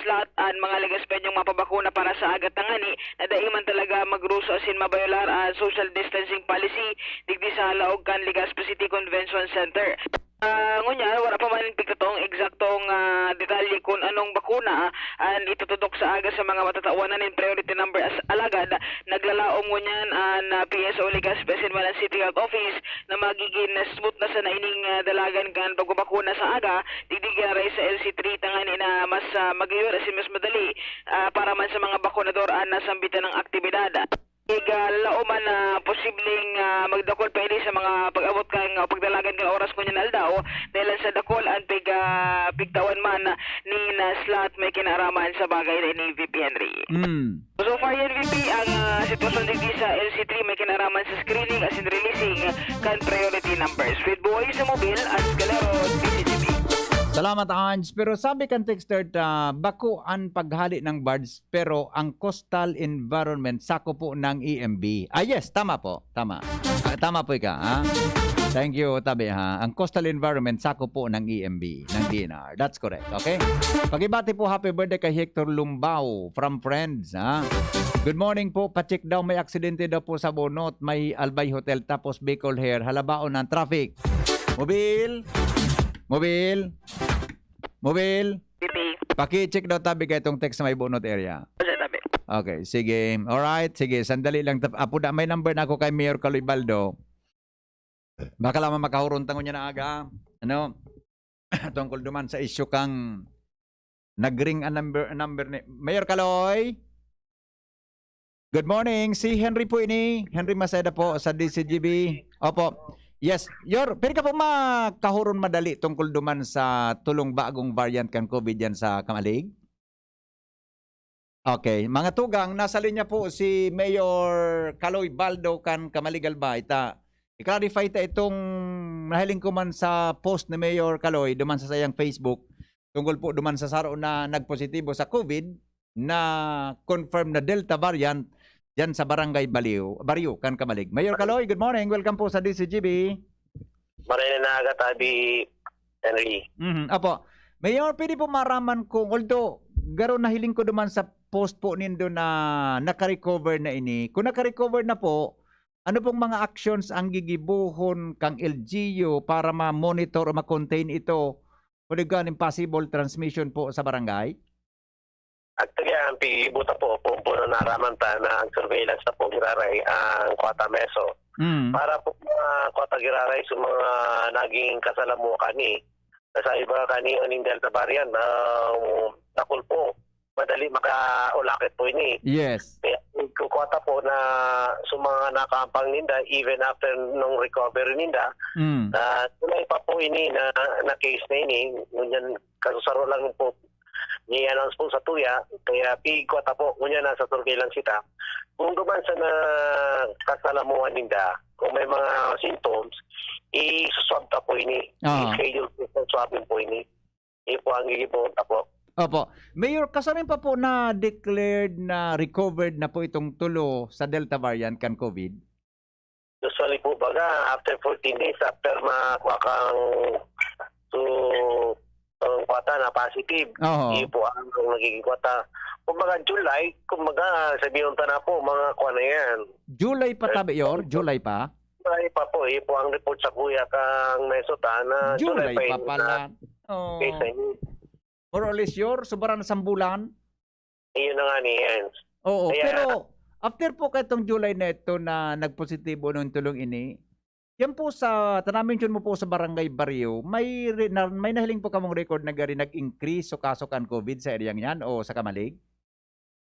slot an mga Legaspeñong mapabakuna para sa aga, tangani na dai man talaga magruso asin mabayolar an social distancing policy digdi sa laog kan Legazpi City Convention Center. Ah, ngunyan, wala pa man pigtatoong eksaktong, ah, detalye kun anong bakuna an itutudok sa aga sa mga matatawanan nin priority number. As-, alagad, naglalaom ngunyan an, ah, P S O Legazpi asin man an City Health Office na magigin smooth na sana ining, ah, dalagan kan pagbabakuna sa aga digdi giraray sa L C three, tangani na mas, ah, magayon asin mas madali, ah, para man sa mga bakunador an nasambitan na aktibidad. Ig, ah, lalaoman na posibleng, ah, magdakul pa ini sa mga pag-abot kan, o pagdalagan kan oras ngunyan na aldaw, dahil sa dakul an pig-, ah, pigtawan man nin, ah, slot may kinaaraman sa bagay na ini, V P Henry. Mm. So far yan, V P, ang, ah, sitwasyon digdi sa L C three may kinaaraman sa screening asin releasing kan priority numbers. With Boy sa Mobil, Ans Galero, D C G B. Salamat, Ans. Pero sabi kan texter, ah, bako an paghali ng barge, pero ang coastal environment sako po ng E M B. Ah, yes, tama po. Tama. Ah, tama po ika, ha? Thank you, tabi, ha? Ang coastal environment sako po ng E M B, ng D N R. That's correct, okay? Pagibati po, happy birthday kay Hector Lumbao from Friends, ha? Good morning po. Pacheck daw, may aksidente daw po sa Bonot, may Albay Hotel, tapos Bicol Hair. Halabaon ng traffic. Mobil? Mobil? Mobil? Paki-check daw tabi kay itong text sa may Bonot area. Sa tabi. Okay, sige. Alright, sige. Sandali lang. Tap-, apo da, may number na ako kay Mayor Kaloy Baldo. Baka lamang makahuron tangon niya na aga. Ano? Tungkol duman sa issue kang nag-ring a number, a number ni Mayor Kaloy. Good morning. Si Henry po ini. Henry Maceda po sa D C G B. Opo. Yes, Yor, pwede ka po makahuron madali tungkol duman sa tulong bagong variant kan COVID yan sa Camalig? Okay, mga tugang, nasa linya po si Mayor Kaloy Baldo kan Camalig, Albay. Ta, i-clarify ta itong nahiling ko man sa post ni Mayor Kaloy duman sa sayang Facebook tungkol po duman sa saro na nagpositibo sa COVID na confirm na Delta variant diyan sa Barangay Baliw, Barrio kan Camalig. Mayor Kaloy, good morning. Welcome po sa D C G B. Maray na aga, Tabi Henry. Mhm, opo. Mayor, pwede po maraman kung, although garo nahiling ko duman sa post po nindo na naka-recover na ini. Kung naka-recover na po, ano pong mga actions ang gigibohon kang L G U para ma-monitor o ma-contain ito? Huli ka nin possible transmission po sa barangay? Actually, ang pigibuta po, po, po na naraman ta na ang surveillance na po giraray ang Quata Meso. Mm. Para po mga Quata giraray sa mga naging kasalamuha kani, sa iba kani ning Delta variant, ah, takol po, madali makaulakit po ini. Yes. Kaya kukuha ta po na sa mga nakampang ninda, even after nung recovery ninda, Mm. na tunay pa po ini na, na case na ini, ngunyan kasusaro lang po, ni-announce po sa tuya, kaya pigkuha ta po, ngunyan nasa surveillance kita. Kung duman sa na kasalamuhan ninda, kung may mga symptoms, i-swab ta po ini. Ah. I-schedule po sa swabbing po ini. Iyo po ang gigibohon ta po. Opo. Mayor, kasarin pa po na declared na recovered na po itong tulo sa Delta variant kan COVID? Usually po, baga, after fourteen days, after makuha kang, so, ang kwata na positive, Oo. Iyo po ang, ang nagiging kwata. Kumbaga, July, kumbaga, sabihin ta na po, mga kuha na yan. July pa, Tabi Yor? July pa? July pa po, iyo po ang report sa kuya kang Mesota na July July pa pa yun pala. na Oh. case na yun. More or less, Yor, sobra na sang bulan. Iyon na nga ni Ernst. Oo, Kaya pero after po kaitong July na ito na nagpositibo nung tulong ini, yan po sa, ta na-mention mo po sa barangay Barrio, may re-, na, may nahiling po kamong record na gari nag-increase so kaso kan COVID sa area niyan o sa Camalig?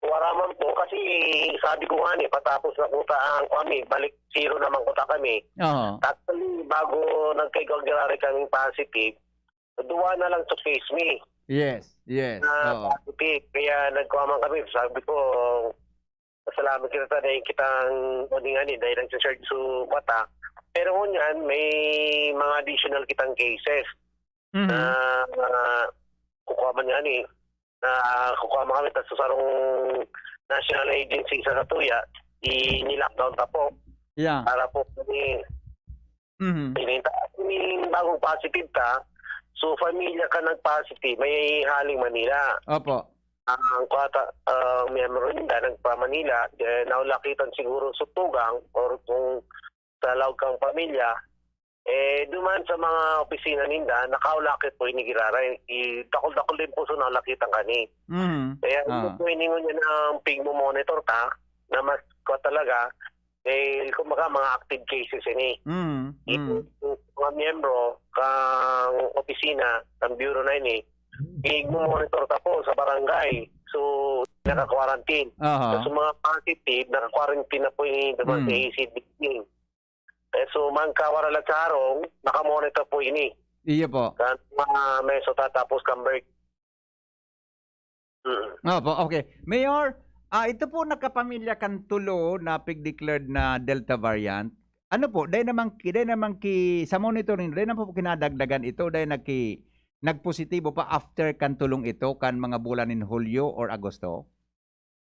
Wala man po, kasi sabi ko nga ni, patapos na po ta ang kami, balik zero naman ko ta kami. Oo. Actually, bago nagkaigaw-giraray kaming positive, duwa na lang to face me Yes, yes. na Oo. positive. Kaya nagkuha man kami, sabi ko, "Pasalamat kita ta, dahil kitang, o di nga ni, dahil nagsa-surge so mata." Pero ngunyan, may mga additional kitang cases Mhm. na, na kukuha man nga ni, na kukuha man kami ta sa sarong national agency sa Satuya, i-lockdown ta po. Yeah. Para po kami Mhm. Pininta, yung bagong positive ka, so, pamilya ka nag-positive, may haling Manila. Opo. Ang kwata, ah, miyembro ninda nagpa-Manila, then naulakitan siguro sa tugang or kung sa laog kang pamilya, eh, duman sa mga opisina ninda, nakaulakit po ini giraray. I-, dakul-dakul din po, so, naulakitan kani. Mhm. Kaya, Ah. ito po, iningon niya ng pigmo-monitor ta, na mas, kwa talaga, dahil, kumbaga, mga active cases ini. Mm, Ito, mm. yung mga miyembro kang opisina, ng bureau na ini, igmo-monitor ta po sa barangay. So, naka-quarantine. Aha. So, sa mga positive, naka-quarantine na po ini duman sa Mm. A C D. Eh, so, man kawara lang sa harong, naka-monitor po ini. Iyo po. Kan mga Mesota, tapos Camberg. Mm. Opo, okay. Mayor, ah, ito po nakapamilya kan tulo na pig-declared na Delta variant. Ano po, dai naman ki-, dai naman ki-, sa monitoring, dai na po kinadagdagan ito, dai nagki-, nagpositibo pa after kan tulong ito, kan mga bulan nin Hulyo or Agosto?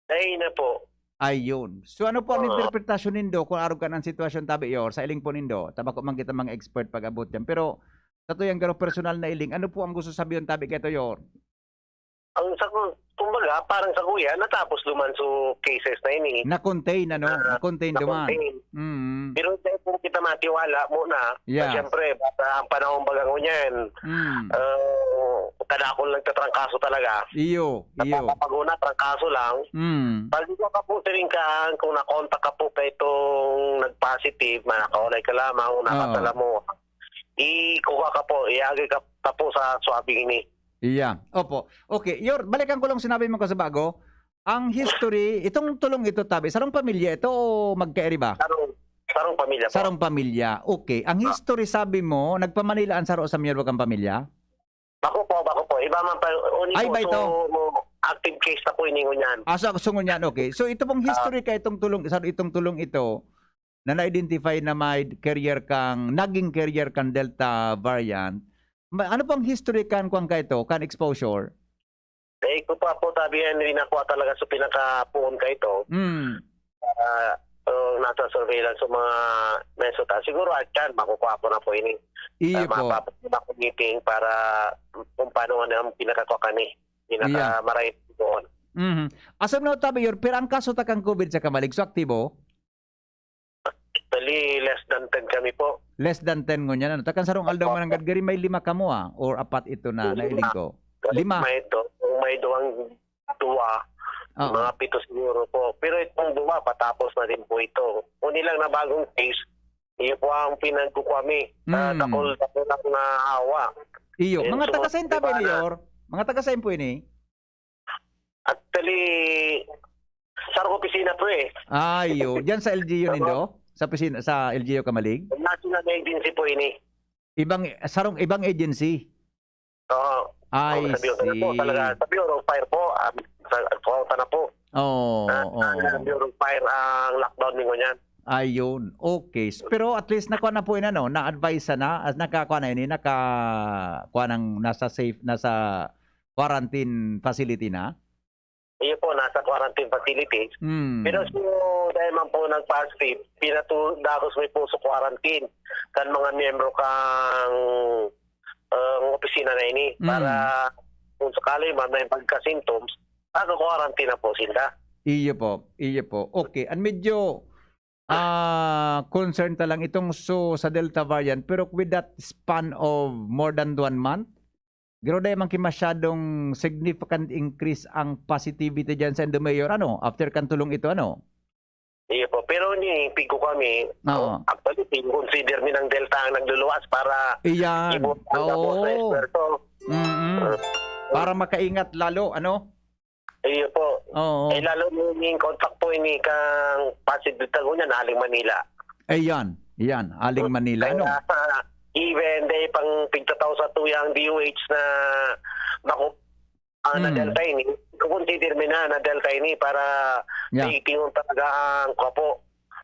Dai na po. Ayun. So, ano po ang Oo. interpretasyon nindo kung arog kan ang sitwasyon, tabi, Yor, sa iling po nindo? Ta bako man kita mga expert pag-abot yan. Pero, sa tuyang garo personal na iling, ano po ang gusto sabihon, tabi, kay Yor? Ang sa ku-, kumbaga, parang sa kuya, natapos duman so cases na ini. Na-contain, ano? Ah, Na-contain duman. na-contain. Mm. Pero dahil kung kita matiwala muna, Yeah. na siyempre, basta ang panahon baga ngunyan, Mm. ah, kadakol nagtatrangkaso talaga. Iyo, iyo. Napapaguna, trangkaso lang. Mm. Pag ikaw ka po, siring ka, kung nakontak ka po kay itong nag-positive, manakaulay ka lamang, Oo. nakasala mo, ikuha ka po, iagay ka pa po sa swabbing ini. Iya. Opo. Okay, Yor, balikan ko lang sinabi mo kasi bago. Ang history, itong tulong ito, tabi, sarong pamilya ito o magkairiba? Sarong, Sarong pamilya po. Sarong pamilya. Okay. Ang Ah. history, sabi mo, nagpa-Manila an saro sa miyembro kang pamilya? Bako po, bako po. Iba man pa, uni Ay, po, iba ito. so, active case na po ini ngunyan. Ah, so, so ngunyan, okay. So, ito pong Ah. history ka itong tulong, sa itong tulong ito, na na-identify na may carrier kang, naging carrier kang Delta variant, ma-, ano pong history kan, kwan ka ito, kan exposure? Eh, ko pa po, sabi yan, nakuha talaga sa pinakapuon ka ito. Mm. Ah, so, nasa surveillance sa mga meso ta. Siguro, at yan, makukuha ko na po ini. Iyo Ah, po. mapapag-, meeting para kung paano nga ang pinakakuha ka ni. Pinaka Yeah. maray doon. Mhm. Asam na tabi, Yor, pero ang kaso ta kang COVID sa Camalig, so aktibo? Actually, less than ten kami po. Less than ten ngunyan, ano? Takan sarong aldaw Opo. mananggad gari, may lima kamo, ah, or apat ito na Lima. nailing ko? Lima. May do-, kung may duwang duwa, Oo. mga pito siguro po. Pero itong duwa, patapos na din po ito. Uni lang na bagong case, iyo po ang pinagkukwami. Ah, Mm. dakol, dakol ang naawa. Iyo. Yung Mga taga sumot-, sain tabi, di ba, na Yor? Mga taga sain po ini? Actually, sarong opisina po eh. Ah, iyo. Diyan sa L G U Opo. nindo? Sa opisina, sa L G U Camalig? National agency po ini. Ibang, sarong ibang agency? Oo. I Ang sa Bureau po, see. talaga, sa Bureau of Fire po, ah, sa, sa na po. Oo, Ah, oo. ah, Bureau of Fire ang lockdown ni ngunyan. Ayun. Okay. S-, pero at least nakuha na po yun, ano, na-advise na, as nakakuha na yun, naka-, kuha ng nasa safe, nasa quarantine facility na? Iyo po, nasa quarantine facility. Hmm. Pero so, dahil man po nag-positive, pinatu-, dagos may po sa quarantine kan mga miyembro kang, ah, opisina na ini. Hmm. Para kung sakali man may pagka-symptoms, naka-quarantine na po sila. Iyo po, iyo po. Okay, ang medyo, ah, concern ta lang itong so sa Delta variant, pero with that span of more than one month, garo dai man ki masyadong significant increase ang positivity diyan sa Indomayor, ano, after kan tulong ito, ano? Iyo po. Pero ni, pigo kami, Oo. actually, consider mi ng Delta ang nagluluwas para Iyan. ibo-, ang gabos sa Oo. esfuerzo. Mm-mm. Uh, Para makaingat lalo, ano? Iyo po. Oo. Eh, lalo ni, ni contact po ini kang positive tago niya, naling Manila. Ayan, yan. Aling Manila, Kaya, ano? ah, even day pang pigtataw sa tuyang D O H na bako, ah, na Hmm. Delta ini, consider mi na, na Delta ini para Yeah. titingnan talaga ang kwapo,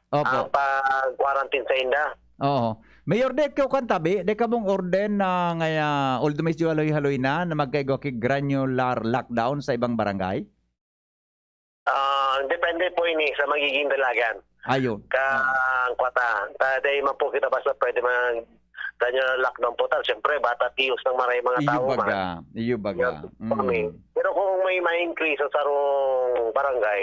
Opo. ang pag-quarantine sa inda. Oo. Mayor, di kayo kan tabi, di ka mong orden na ngaya, although medyo haloy-haloy na, na magkaigwa ki granular lockdown sa ibang barangay? Ah, depende po ini sa magiging dalagan. Ayun. Ka, Ah. ang kwata, ta, dahil man po kita basta pwede mag, kanya lockdown po ta. Siyempre, bata tiyos ng maray mga Iyo tao baga, man. iyo baga. Iyo, Mm. kami. Pero kung may ma-increase sa sarong barangay,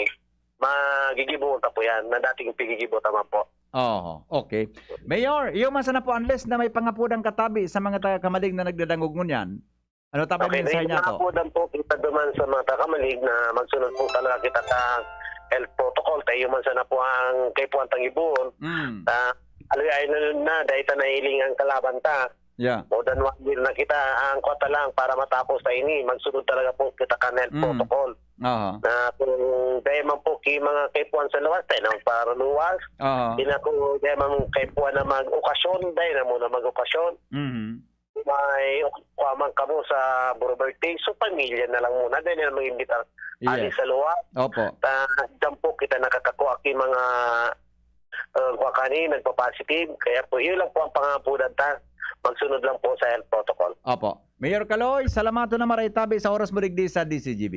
magigibuon ta po yan, na dating pigigibo ta man po. Oo, okay. Mayor, iyo man sana po, unless na may pangapudan katabi sa mga taga Camalig na nagdadangog ngunyan, ano ta ba Okay, mensahe dahil niya to? napudan po kita duman sa mga taga Camalig na magsunod po talaga kita sa health protocol. Tayo man sana po ang kaipuhan tang ibuon. Mm. Ah, aloy-ay na, na, dahil ta nahiling ang kalaban ta. Yeah. More than one year na kita. Ang kwata lang para matapos ta ini, magsunod talaga po kita kan health Mm. protocol. Aha. Na kung dahil man po ki mga kaipuhan sa luwas, tayo na magparaluwas. Aha. Di na kung dahil man kaipuhan na mag-okasyon, dahil na muna mag-okasyon. Mhm. May kuha man kamo sa Buro Birthday, so pamilya na lang muna, dahil na mag-imbita Yeah. ali sa luwas. Opo. Ta, diyan po kita nakakakuha ki mga, ah, kuha kani, nagpa-positive. Kaya po, yun lang po ang pangapudan ta. Magsunod lang po sa health protocol. Opo. Mayor Kaloy, salamaton na maray tabi sa oras mo digdi sa D C G B.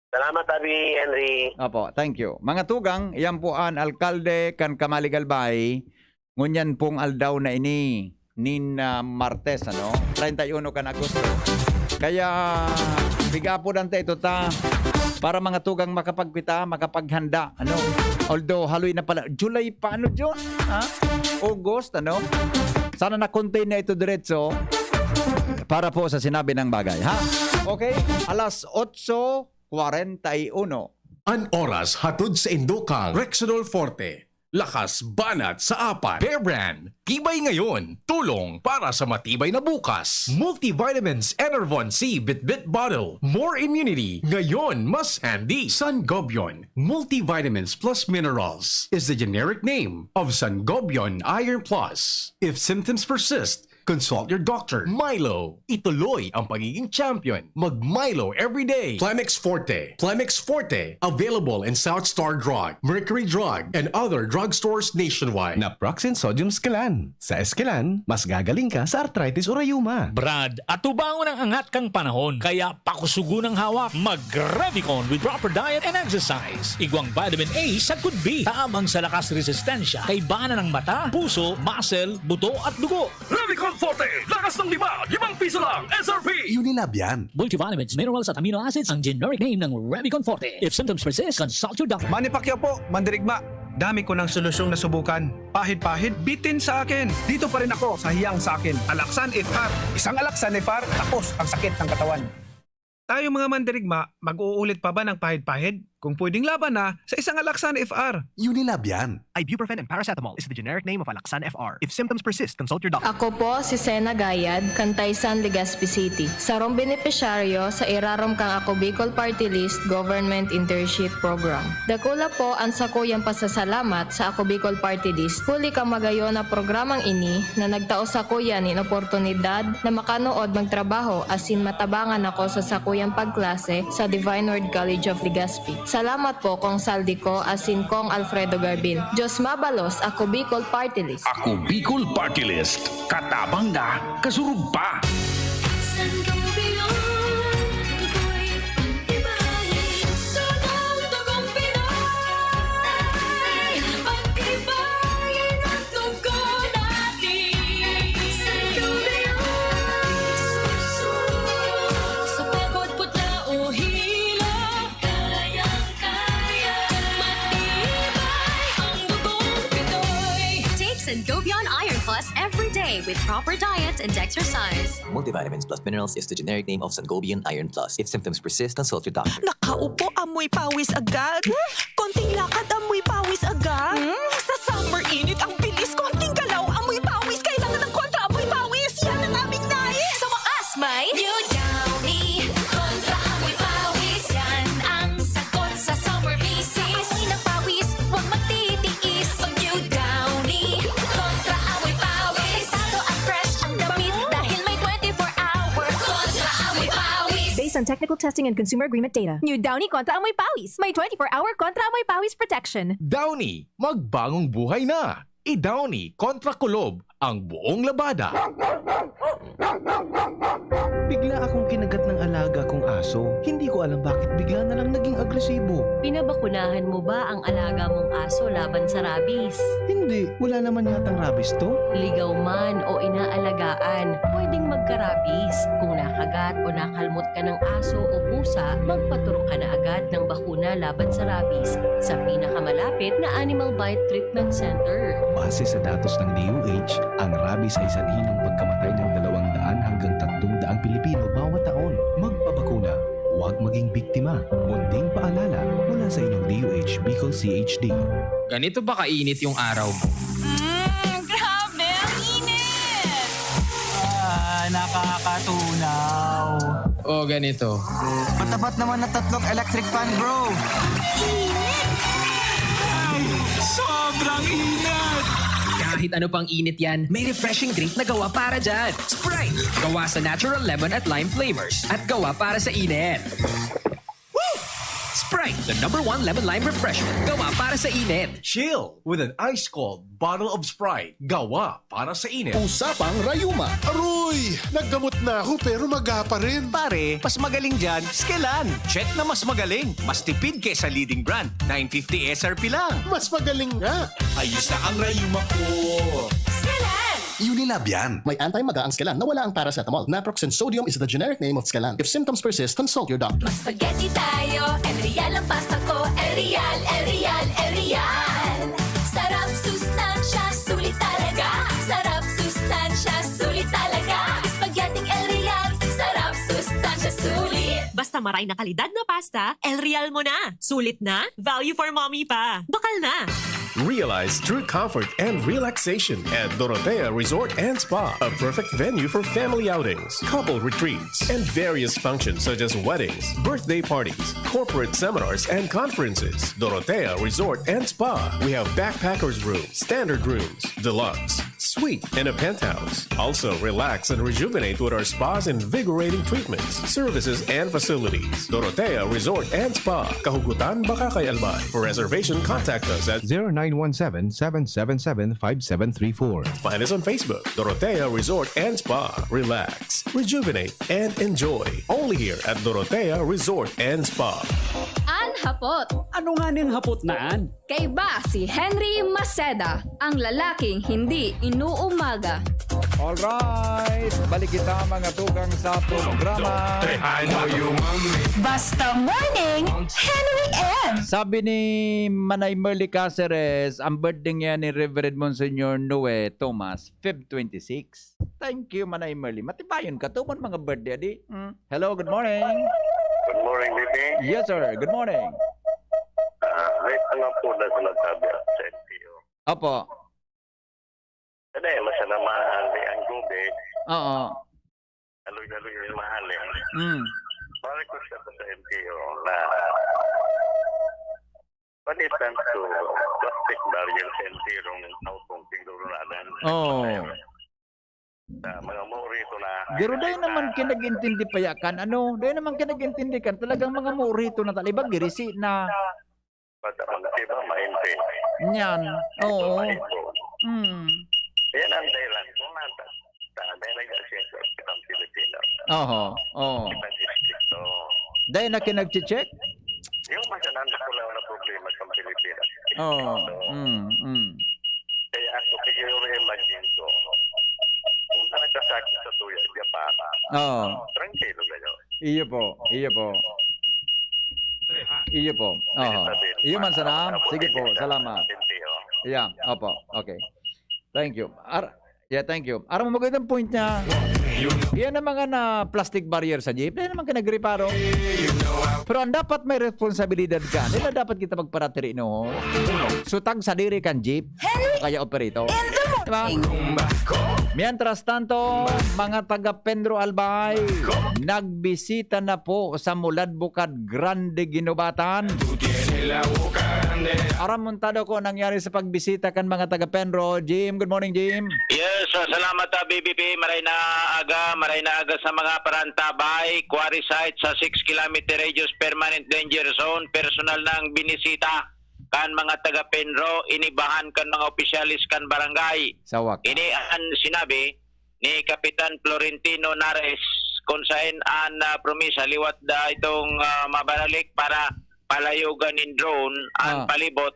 Salamat, Abi Henry. Opo, thank you. Mga tugang, iyan po an alkalde kan Camalig Albay, ngunyan pong aldaw na ini, nin, ah, Martes, ano? treinta y uno kan Agosto. Kaya, pigapo dan ta ito ta, para mga tugang makapagkita, makapaghanda, ano? Although, haloy na pala, July pa, ano, June? Ha? August, ano? Sana na-contain na ito diretso para po sa sinabi ng bagay, ha? Okay? Alas otso kwarenta y uno. An oras hatod sa indo kan Rexidol Forte. Lakas banat sa apat. Bear Brand, tibay ngayon, tulong para sa matibay na bukas. Multivitamins Enervon C Bitbit Bottle, more immunity, ngayon mas handy. Sangobion Multivitamins Plus Minerals is the generic name of Sangobion Iron Plus. If symptoms persist, consult your doctor. Milo, ituloy ang pagiging champion. Mag Milo every day. Plemex Forte. Plemex Forte, available in South Star Drug, Mercury Drug, and other drugstores nationwide. Naproxen Sodium Scalan. Sa Escalan, mas gagaling ka sa arthritis o rayuma. Brad, atubangon ang angat kan panahon, kaya pakusugon ang hawak. Mag Revicon with proper diet and exercise. Igwang vitamin A sagkod B. Tabang sa lakas resistensya, kaibahan ng mata, puso, muscle, buto at dugo. Revicon Forte, lakas ng lima, limang piso lang, S R P. Unilab yan. Multivitamins, minerals at amino acids ang generic name ng Revicon Forte. If symptoms persist, consult your doctor. Manny Pacquiao po, mandirigma. Dami ko ng solusyong nasubukan. Pahid-pahid, bitin sa akin. Dito pa rin ako sa hiyang sa akin. Alaxan F R. Isang Alaxan F R, tapos ang sakit ng katawan. Tayo mga mandirigma, mag-uulit pa ba ng pahid-pahid? Kung pwedeng laban na, sa isang Alaxan F R. Unilab yan. Ibuprofen and paracetamol is the generic name of Alaxan F R. If symptoms persist, consult your doctor. Ako po si Sena Gayad, Cantaysan, Legazpi City. Sarong benepisyaryo sa irarom kang Ako Bicol Party List Government Internship Program. Dakula po an sakuyang pasasalamat sa Ako Bicol Party List huli kan magayon na programang ini na nagtao sakuya nin oportunidad na makanood magtrabaho asin matabangan ako sa sakuyang pagklase sa Divine Word College of Legazpi. Salamat po, Cong Saldico asin Cong Alfredo Garbil. Diyos mabalos, Ako Bicol Party List. Ako Bicol Party List. Katabang na, kasurog pa. Sangobion, ako'y pag-ibahin. Sunod tugong Pinoy, pag-ibahin ang dugo natin. Sangobion, sa pagod, putla o hilo, kayang-kaya, matibay ang dugong Pinoy. Take Sangobion Iron Plus every day with proper diet and exercise. Multivitamins plus minerals is the generic name of Sangobion Iron Plus. If symptoms persist, consult your doctor. Nakaupo, amoy pawis agad. Konting lakad, amoy pawis agad. Hmm? Sa summer init, ang bilis. Konting galaw, amoy pawis. Kailangan ng kontra amoy pawis. Yan ang aming nais. Sa wakas, may New Downy. Kontra amoy pawis. Yan ang sagot sa summer bisis. Amoy ng pawis, huwag magtitiis. Pag New Downy. Kontra amoy pawis. Delikado at fresh ang damit dahil may twenty-four hour kontra amoy pawis. Based on technical testing and consumer agreement data. New Downy kontra amoy pawis. May twenty-four hour kontra amoy pawis protection. Downy, magbagong buhay na! I-Downy kontra kulob ang buong labada. Bigla akong kinagat ng alaga kong aso. Hindi ko alam bakit bigla na lang naging agresibo. Pinabakunahan mo ba ang alaga mong aso laban sa rabies? Hindi. Wala naman yatang rabies to. Ligaw man o inaalagaan, pwedeng magka-rabies. Kung nakagat o nakalmot ka ng aso o pusa, magpaturok ka na agad ng bakuna laban sa rabies sa pinakamalapit na Animal Bite Treatment Center. Base sa datos ng D O H, ang rabies ay sanhi ng pagkamatay ng dalawang daan hanggang tatlong daang Pilipino bawat taon. Magpabakuna, huwag maging biktima. Munting paalala mula sa inyong D O H Bicol C H D. Ganito ba kainit yung araw mo? Mm, grabe, ang init! Ah, nakakatunaw. O ganito. Matapat naman na tatlong electric fan, bro. Ay, sobrang init! Kahit ano pang init yan, may refreshing drink na gawa para dyan. Sprite! Gawa sa natural lemon at lime flavors. At gawa para sa init. Woo! Sprite, the number one lemon lime refreshment. Gawa para sa init. Chill with an ice cold bottle of Sprite. Gawa para sa init. Usapang rayuma. Aroy! Naggamot na ako pero maga pa rin. Pare, mas magaling dyan, Skelan. Check na mas magaling. Mas tipid kesa leading brand. Nine fifty S R P lang. Mas magaling nga. Ayos na ang rayuma ko. Skelan! Unilab yan. May anti-maga ang Skelan na wala ang paracetamol. Naproxen sodium is the generic name of Skelan. If symptoms persist, consult your doctor. Mag-spaghetti tayo, El Real ang pasta ko. El Real, El Real, El Real. Sarap, sustansya, sulit talaga. Sarap, sustansya, sulit talaga. Spaghetti El Real, sarap, sustansya, sulit. Basta maray na kalidad na pasta, El Real mo na. Sulit na, value for mommy pa. Bakal na. Realize true comfort and relaxation at Dorotea Resort and Spa, a perfect venue for family outings, couple retreats, and various functions such as weddings, birthday parties, corporate seminars, and conferences. Dorotea Resort and Spa. We have backpackers room, standard rooms, deluxe, suite, and a penthouse. Also, relax and rejuvenate with our spa's invigorating treatments, services, and facilities. Dorotea Resort and Spa, Kahugutan, Bacacay, Albay. For reservation, contact us at zero nine one seven, seven seven seven, five seven three four. Find us on Facebook, Dorotea Resort and Spa. Relax, rejuvenate, and enjoy. Only here at Dorotea Resort and Spa. An hapot. Ano nga ning hapot na an? Kaiba si Henry Maceda, ang lalaking hindi inuumaga. Alright, balik kita, mga tugang, sa programa. Basta Morning, Henry M. Sabi ni Manay Merly Caceres, ang birthday niya ni Reverend Monsignor Noe Thomas, Feb twenty-six. Thank you, Manay Merly. Matibayon ka, tumon mga birthday, adi. Mm. Hello, good morning. Good morning, B P. Yes, sir. Good morning. Ah, may tanong po na sa nagsabi sa N P O. Opo. Ano eh, mas na mahal ni ang tubig. Oo. Aloy-aloy yung mahal eh. Mm. Bakit ko siya sa N P O na palitan to plastic barrier sa N P O ng tautong siguro na lang. Oo. Sa mga morito na Pero dahil naman kinag-intindi pa ya kan, ano, dahil naman kinag-intindi kan, talagang mga morito na talibag, girisi na. Basta mga iba, maimpi. Yan. Oo. Maimpo. Mm. Yan ang dahilan kung nata-, sa, dahil nag-aasya sa kitang Pilipino. Oho. Oo. Kitang distrito. Dahil na kinag-check? Yung masanan ko lang na problema sa Pilipinas. Oo. So, Mm, mm. Kaya ako, siguro imagine ko, kung nagkasakit sa tuya, Japan, Oo. Tranquilo kayo. Iyo po, iyo po. Iyo po. Oho. Iyo man sana. Sige po, salamat. Yeah, opo. Okay. Thank you. Ar-, yeah, thank you. Aram mo, magandang point niya. Yan ang mga na plastic barrier sa jeep. Yan naman kinagreparo. Pero ang dapat may responsibilidad ka. Nila dapat kita magparatiri, no? Sutag sa diri kan jeep. Kaya operator. Diba? Mientras tanto, mga taga Pedro Albay, nagbisita na po sa Mulad Bukad Grande, Guinobatan. Aram montado ko nangyari sa pagbisita kan mga taga Pedro. Jim, good morning, Jim. Yes, ah, salamat, ah, B B P. Maray na aga, maray na aga sa mga parantabay, quarry site sa six kilometer radius permanent danger zone. Personal nang binisita kan mga taga Pedro, inibahan kan mga opisyalis kan barangay. Sa wakas. Ini an sinabi ni Kapitan Florentino Nares, kung saen an, ah, promisa liwat da itong, ah, mabaralik para palayogan nin drone an Ah. palibot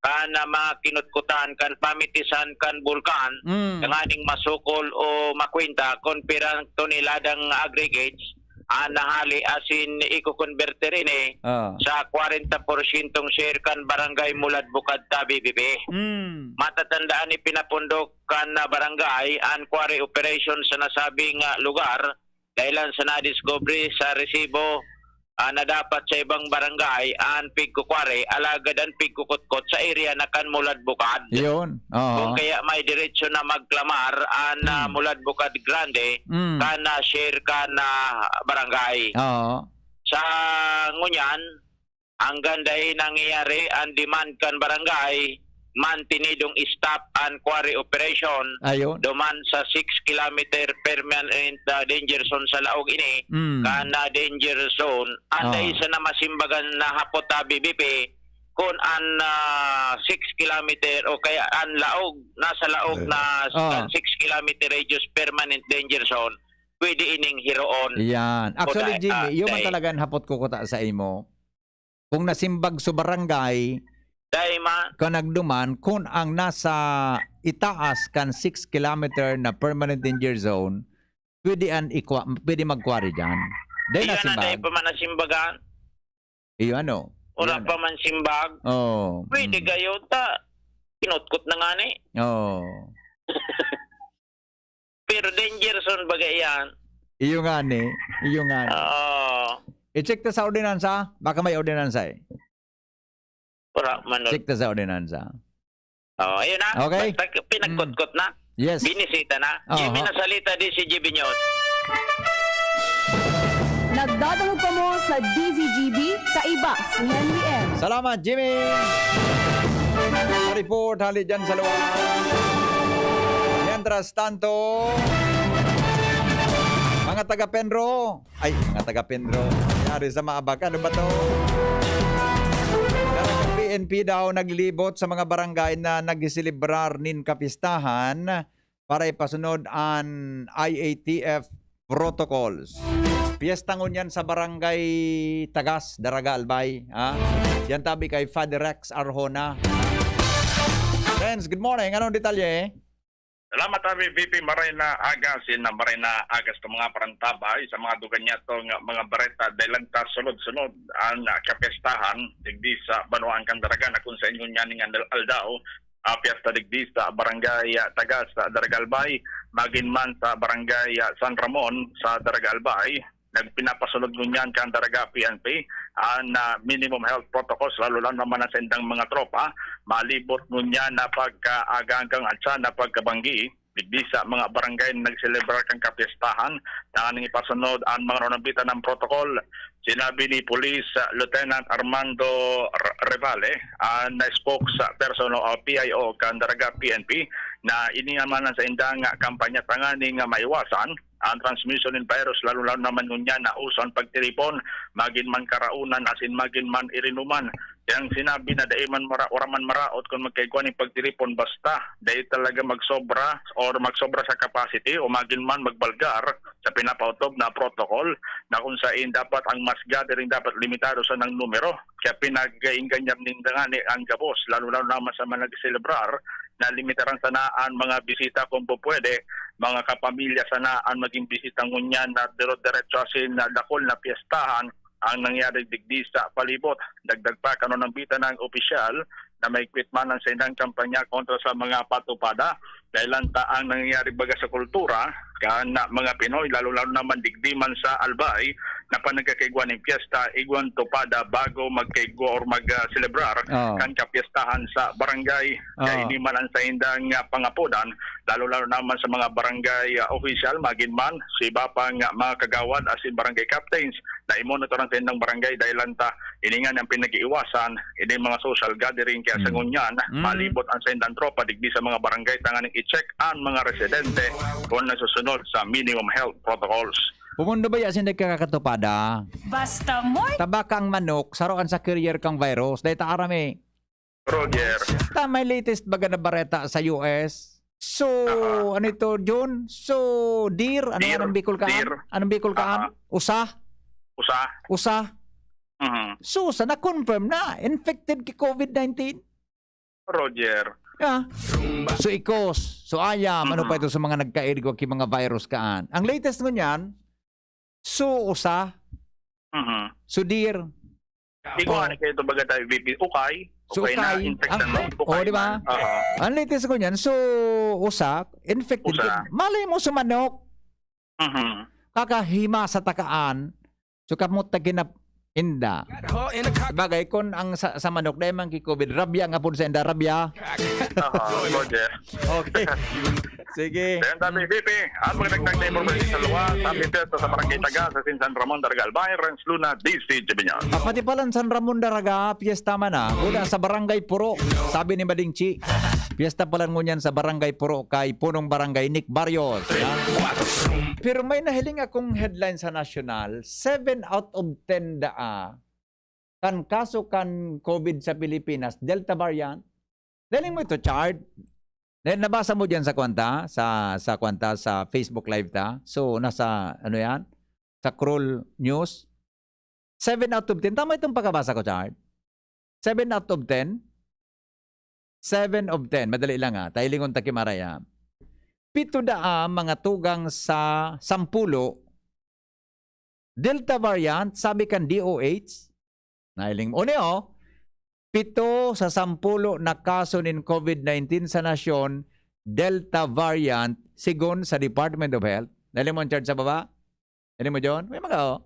kan, ah, mga kinutkutan kan pamitisan kan bulkan, Mm. tanganing masukol o makwenta kung pirang toneladang aggregates an nahali asin iko-converter ini Ah. sa kwarenta porsyentong share kan Barangay Mulad Bukad ta, B B P. Mm. Matatandaan, ipinapundok kan, ah, barangay an quarry operation sa nasabing, ah, lugar dahilan sa nadiskubre sa resibo, ah, na dapat sa ibang barangay an pigkukwari, alagad an pigkukutkot sa area na kan Mulad Bukad. Yun, oo. Kung kaya may diretsyo na magklamar an, ah, Hmm. Mulad Bukad Grande, Hmm. kan, ah, share kan, ah, barangay. Oo. Sa ngunyan, hanggang dai nangyayari an demand kan barangay, mantenidong stop an quarry operation Ayun. duman sa six kilometer permanent, ah, danger zone sa laog ini, Mm. kan, ah, danger zone. Anday Ah. sa namasimbagan na hapot ta, B B P, kun an, ah, six kilometer o kaya an laog, nasa laog Eh. na Ah. kan six kilometer radius permanent danger zone, pwede ining hiroon. Yan. Actually, Jimmy, ah, iyo man dai- talaga an hapot ko kuta sa imo. Kung nasimbag sa barangay, Dai ma- ka nagduman, kun ang nasa itaas kan six kilometer na permanent danger zone, pwede an ikwa-, pwede mag-quarry dyan. Dai Iyan na nasimbag. Dai pa man nasimbagan. Iyo, ano? Wala Iyo, ano? pa man simbag. Oo. Pwede Mm. gayo ta. Kinutkot na nga ni. Oo. Pero danger zone baga iyan. Iyo nga ni. Iyo nga ni. Oo. I-check ta sa ordinansa. Baka may ordinansa eh. Wala man. Check ta sa ordinansa. Oh, ayun na. Okay. Basta pinagkutkot na. Yes. Binisita na. Oho. Jimmy Nasalita, D Z G B News. Nagdadangog kamo sa D Z G B, kaiba si Henry M. Salamat, Jimmy! Report, hali dyan sa lugar. Mientras tanto, mga taga Penro, ay, mga taga Penro, nangyari sa Maabak, ano ba to? P N P daw naglibot sa mga barangay na nagselebrar nin kapistahan para ipasunod an I A T F protocols. Piyesta ngunyan sa Barangay Tagas, Daraga, Albay. Ha? Yan tabi kay Father Rex Arjona. Friends, good morning. Anong detalye? Salamat, Abi V P. Maray na aga, sin maray na aga sa mga parantabay, sa mga dugan niya to nga mga bareta, dahil lang ta sunod-sunod ang ah, kapestahan, digdi sa Banwaan kan Daraga, na kung sa inyo niya ning andal- aldaw, ah, piyesta digdi sa Barangay ah, Tagas sa Daraga Albay, magin man sa Barangay ah, San Ramon sa Daraga Albay. Nagpinapasunod ngunyan kan Daraga P N P ang ah, minimum health protocols, lalo lang naman na sa indang mga tropa. Malibot ngunyan na pagkaaga hanggang atsa na pagkabanggi digdi sa mga barangay na nagselebrar kan kapistahan. Tanganing ipasunod ang mga nanambitan ng protocol. Sinabi ni Police ah, Lieutenant Armando R- Revale, ang spokesperson o ah, P I O kan Daraga P N P, na ini naman ang sa indang ah, kampanya tanganing ah, maiwasan ang transmission ng virus, lalo-lalo naman ngunyan na uso ang pagtiripon, magin man karaunan asin magin man irinuman. Yang sinabi na dai man mara, wala man maraot kung magkaigwa ning pagtiripon, basta dai talaga magsobra or magsobra sa capacity o magin man magbalgar sa pinapaotob na protocol, na kung sain dapat ang mass gathering dapat limitado sa nang numero. Kaya pinag-ingganyar ninda ngani ang gabos, lalo-lalo naman sa mga nagselebrar, na limitaran sana ang mga bisita kung po pwede, mga kapamilya sana ang maging bisita ngunyan na dire-diretso asin na dakul na piyestahan ang nangyari digdi sa palibot. Dagdag pa, kanunambitan ng opisyal na mahigpit man ang saindang kampanya kontra sa mga patupada, dahil lang ta ang nangyayari baga sa kultura, kan na mga Pinoy, lalo-lalo naman digdi man sa Albay, na pa nagkakaigwa ning piyesta, igwan tupada bago magkaigwa or mag-selebrar Oo. kan kapiyestahan sa barangay. Kaya Oo. ini man ang saindang ah, pangapodan, lalo-lalo naman sa mga barangay ah, official, magin man sa iba pang ah, mga kagawad asin barangay captains na i-monitor ang saindang barangay, dahil lang ta ini nga ang pinag-iiwasan, ini mga social gathering. Kaya sa Mm. ngunyan, Mm. malibot ang saindang tropa digdi sa mga barangay tanganing i-check ang mga residente kung nasusunod sa minimum health protocols. Pumundo ba yan si nagkakatupada? Basta more Tabaka ang manok, saro kan sa carrier kang virus. Dahil ta aram eh. Roger. Ta may latest baga na bareta sa U S. So, Aha. ano ito, Jun? So, deer, ano Deer, anong Bicol kaan? deer. Anong Bicol kaan? Aha. Usa? Usa. Usa? Mhm. So, sa na-confirm na, infected ki COVID nineteen? Roger. Yeah. So, ikos. So, ayam. Ano Mhm. pa ito sa mga nagkaigwa ki mga virus kaan? Ang latest ngunyan, so, usa. Mhm. So, deer. Ikaw, ano kayo ito baga tayo, V P? Ukay? So, Ukay na ukay. infection Ah, mo? oh, di ba? Man. Aha. Ang latest ngunyan, so, usa, infected. Usa. Malay mo sa manok. Mhm. Kakahima sa takaan. So, kamot na kinap-, inda. Bagay, kung ang sa, sa manok, dahil man ki-COVID, rabya nga po sa inda, rabya. Aha, Roger. Okay. Sige. Then, sabi, V P, ang magandang neighbor sa luwa, sabi, piyesta sa Barangay Taga, sa Sin San Ramon, Daraga Albay, Renz Luna, D C Jebinyan. Ah, pati pala ang San Ramon Daraga, piyesta man ah. Una sa Barangay Puro, sabi ni Mading Chi. Piyesta pala ngunyan sa Barangay Puro kay Punong Barangay Nick Barrios. Ha? Pero may nahiling akong headline sa nasyonal, seven out of ten daa kan kaso kan COVID sa Pilipinas, Delta variant. Dali mo ito, Chard. Dahil nabasa mo dyan sa kwanta, sa, sa kwanta, sa Facebook Live ta. So, nasa, ano yan? Sa Cruel News. Seven out of ten. Tama itong pagkabasa ko, Chard. Seven out of ten. Seven of ten. Madali lang ha. Tailingon ta ki Maray ha. Pito daa mga tugang sa sampulo. Delta variant, sabi kan D O H. Nailing mo. Uni, oh. Pito sa sampulo na kaso nin COVID nineteen sa nasyon, Delta variant, sigon sa Department of Health. Nailing mo ang chart sa baba? Nailing mo, John? May mga, oh.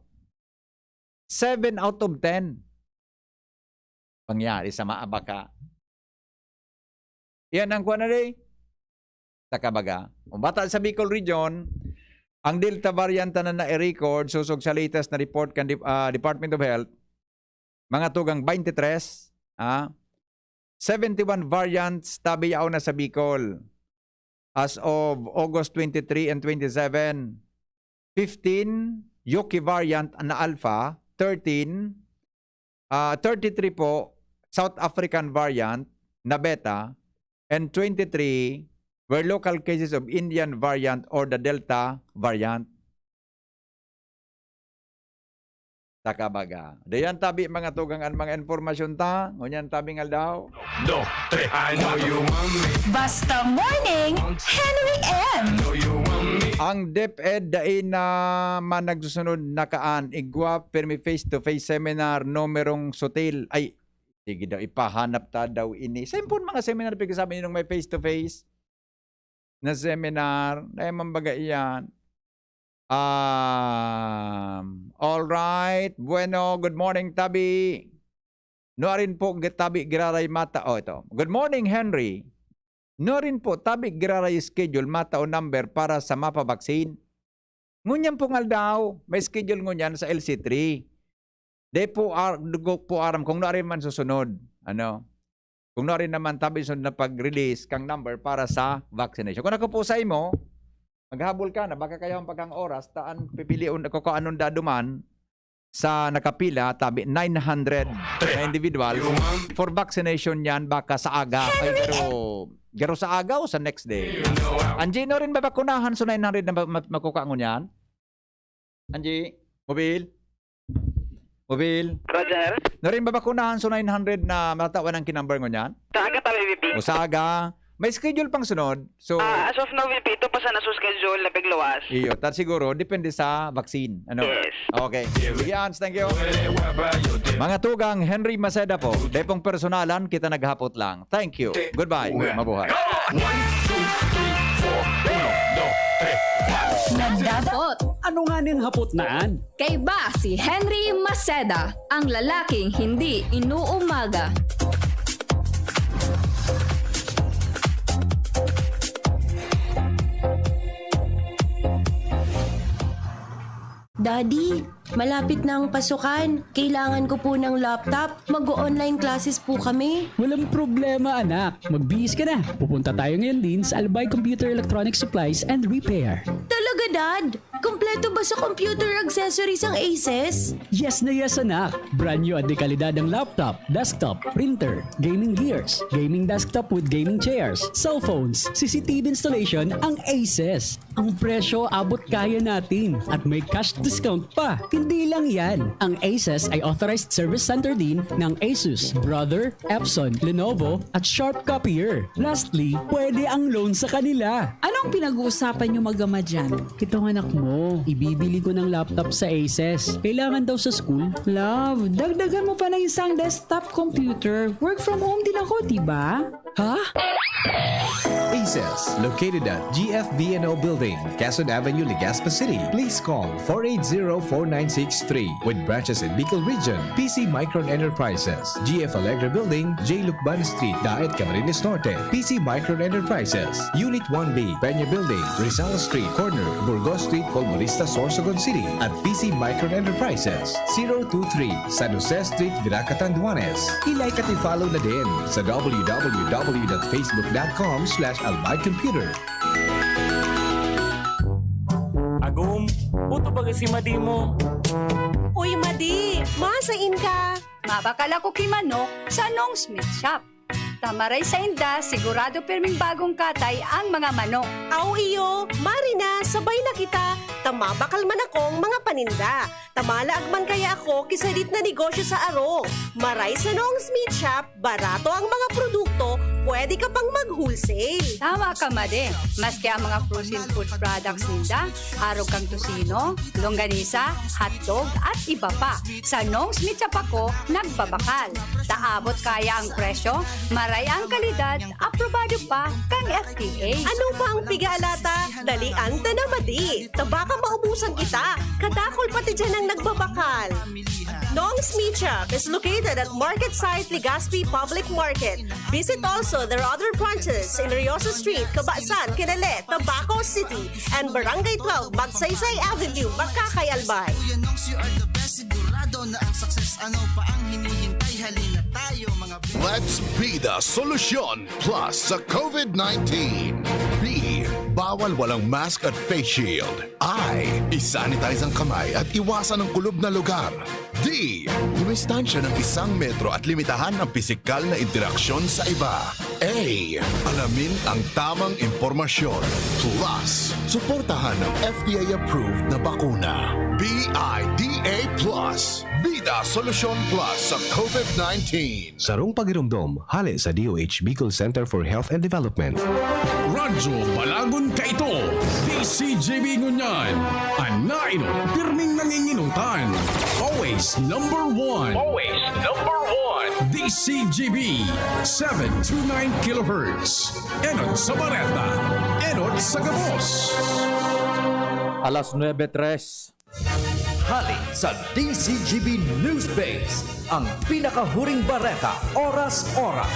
Seven out of ten. Pangyari sa maabaka. Yan ang kuwan na di. Sa kabaga. Kung bata sa Bicol Region, ang Delta variant na na-record, sosog sa latest na report kan Dep-, ah, Department of Health, mga tugang twenty-three, ah, seventy-one variants tabi yaon na sa Bicol as of August twenty-three and twenty-seven. Fifteen, U K variant na Alpha. Thirteen, ah, thirty-three po, South African variant na Beta. And twenty-three were local cases of Indian variant or the Delta variant. Sa kabaga. Dayan tabi mga tugang an mga impormasyon ta. Ngunyan tabi nga daw. Dos, tres, I know you want me. Basta Morning, Henry M. I know you want me. Ang DepEd dai na man nagsusunod na kaan, igwa, pirmi face-to-face seminar, numerong sutil. Ay, sige daw, ipahanap ta daw ini. Sa impon mga seminar, pagkasabi ninong may face-to-face na seminar, na man baga iyan. Um, all right. Bueno, good morning, Tabi. Nuarin po, gi-, Tabi, giraray mata. Oh, ito. Good morning, Henry. Nuarin po, Tabi, giraray schedule, mata o number para sa mapa vaccine. Ngunyan pong aldaw, may schedule ngunyan sa L C three. Di po ar-, dugo po aram kung nuarin man susunod. Ano? Kung nuarin naman, Tabi, sunod na pag-release kang number para sa vaccination. Kung ako po sa imo, maghabol ka na, baka kaya ang pagkang oras, taan pipilion, kung anon dado man, sa nakapila, Tabi, nine hundred na individual for vaccination yan, baka sa aga. Ay, pero, garo sa aga o sa next day? Angie, nuarin babakunahan so nine hundred na ma-, ma-, makukuha ngunyan? Angie, mobil? Mobil? Roger. Nuarin babakunahan so nine hundred na matawan ang kinumber ngunyan? Sa aga, Tabi V P. O sa aga, may schedule pang sunod. So, Ah, as of now, V P, ito pa sana sa schedule na pigluwas. Iyo, ta siguro, depende sa vaccine. Ano? Yes. Okay. Sige, Hans, thank you. Mga tugang, Henry Maceda po. Dai pong personalan, kita naghapot lang. Thank you. Goodbye. Mabuhay. One, two, three, four. Uno, dos, tres, pat. Nagdadapot. Ano nga ning hapot na an? Kaiba si Henry Maceda, ang lalaking hindi inuumaga. Daddy, malapit na ang pasukan. Kailangan ko po ng laptop. Mag-o-online classes po kami. Walang problema, anak. Magbihis ka na. Pupunta tayo ngayon din sa Albay Computer Electronic Supplies and Repair. Talaga, Dad? Kompleto ba sa computer accessories ang Aces? Yes na yes, anak. Brand new at de kalidad ang laptop, desktop, printer, gaming gears, gaming desktop with gaming chairs, cellphones, C C T V installation ang Aces. Ang presyo abot kaya natin at may cash discount pa. Hindi lang yan. Ang Aces ay authorized service center din ng Asus, Brother, Epson, Lenovo, at Sharp Copier. Lastly, pwede ang loan sa kanila. Anong pinag-uusapan niyo mag-ama dyan? Itong anak mo, ibibili ko ng laptop sa Aces. Kailangan daw sa school. Love, dagdagan mo pa ng isang desktop computer. Work from home din ako, di ba? Ha? Aces, located at G F V N O Building, Quezon Avenue, Legazpi City. Please call four eight zero, four nine six three. With branches in Bicol Region, P C Micron Enterprises, G F Alegre Building, J Lucban Street, Daet, Camarines Norte, P C Micron Enterprises, Unit one B, Peña Building, Rizal Street, corner, Burgos Street, Colmonista, Sorsogon City, at P C Micron Enterprises, zero two three, San Jose Street, Virac, Catanduanes. I-like at i-follow na din sa W W W dot facebook dot com slash albay computer. Agom, puto baga si Madi mo. Uy, Madi! Masain ka? Mabakal ako ki manok sa Nong's Meat Shop. Ta maray sainda, sigurado pirming bagong katay ang mga manok. Aw iyo, mari na, sabay na kita, ta mabakal man akong mga paninda. Ta malaag man kaya ako ki sadit na negosyo sa arog. Maray sa Nong's Meat Shop, barato ang mga produkto, pwede ka pang mag-wholesale. Tama ka, Madi. Maski ang mga frozen food products ninda, arog kan tocino, longganisa, hotdog, at iba pa. Sa Nong's Meat Shop ako nagbabakal. Ta abot kaya ang presyo, maray ang kalidad, aprobado pa kan F D A. Ano pa ang piga-alata? Dalian ta na, Madi. Ta baka maubusan kita. Kadakol pati diyan ang nagbabakal. Nong's Meat Shop is located at Market Site Legazpi Public Market. Visit also their other branches in Riosa Street, Cabasan, Quinele, Tabaco City, and Barangay twelve, Magsaysay Avenue, Bacacay, Albay. Kuya Nongs, you are the best. Sigurado na ang success. Ano pa ang hinihintay? Halina tayo, mga Let's be the solution plus sa COVID nineteen. B, bawal walang mask at face shield. I, isanitize ang kamay at iwasan ang kulob na lugar. D, dumistansya ng isang metro at limitahan ang pisikal na interaksyon sa iba. A, alamin ang tamang impormasyon. Plus, suportahan ang F D A-approved na bakuna. B I D A plus. Bida Solusyon Plus sa COVID nineteen. Sarong pagiromdom, hale sa D O H Bicol Center for Health and Development. Radyo Balagon Kaito, D C G B ngunyan. An nainot, pirming nanginginutan. Always number one. Always number one. D C G B, seven two nine kilohertz. Enot sa bareta, enot sa gabos. Alas nuebe tres. Hale sa D C G B Newsbase, ang pinakahuring bareta, oras-oras.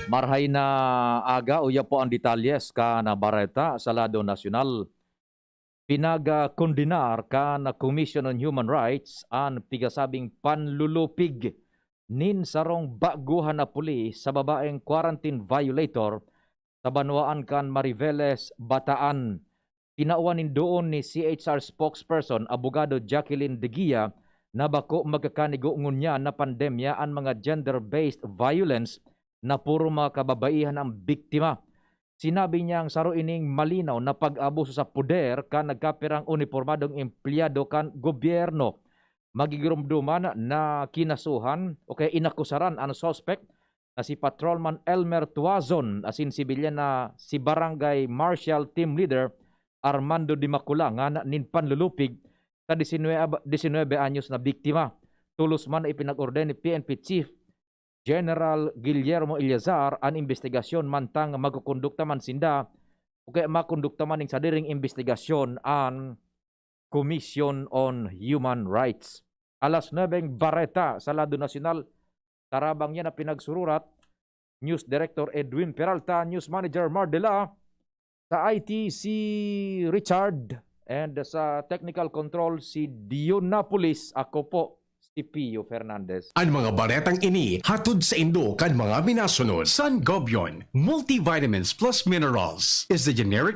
Marhay na aga, uya po ang detalye sa kan bareta sa lado nasyonal. Pinagkondenar kan Commission on Human Rights an pigasabing panlulupig nin sarong baguhan na pulis sa babaeng quarantine violator sa banwaan kan Mariveles, Bataan. Tinawan nin doon ni C H R spokesperson, Abogado Jacqueline De Guia, na bako magkakanigo ngunyan na pandemya an mga gender-based violence na puro mga kababaihan ang biktima. Sinabi niyang saro ining malinaw na pag-abuso sa poder kan nagkapirang unipormadong empleyado kan gobyerno. Magigiromdoman na kinasuhan o kaya inakusaran an suspect na si Patrolman Elmer Tuazon asin sibilyan na si Barangay Marshal Team Leader Armando Dimaculangan nin panlulupig sa disinue-, disinwebe anyos na biktima. Tolos man na ipinag-orden ni P N P Chief General Guillermo Eleazar an imbestigasyon mantang magkukondukta man sinda o kaya makondukta man ning sadiring imbestigasyon an Commission on Human Rights. Alas nuebe ang bareta sa lado nasyonal. Tarabang yan na pinagsururat, News Director Edwin Peralta, News Manager Mar de la, sa I T si Richard, and sa Technical Control si Dionapolis. Ako po, si Pio Fernandez. An mga baretang ini hatod saindo kan mga minasunod. Sangobion Multivitamins Plus Minerals is the generic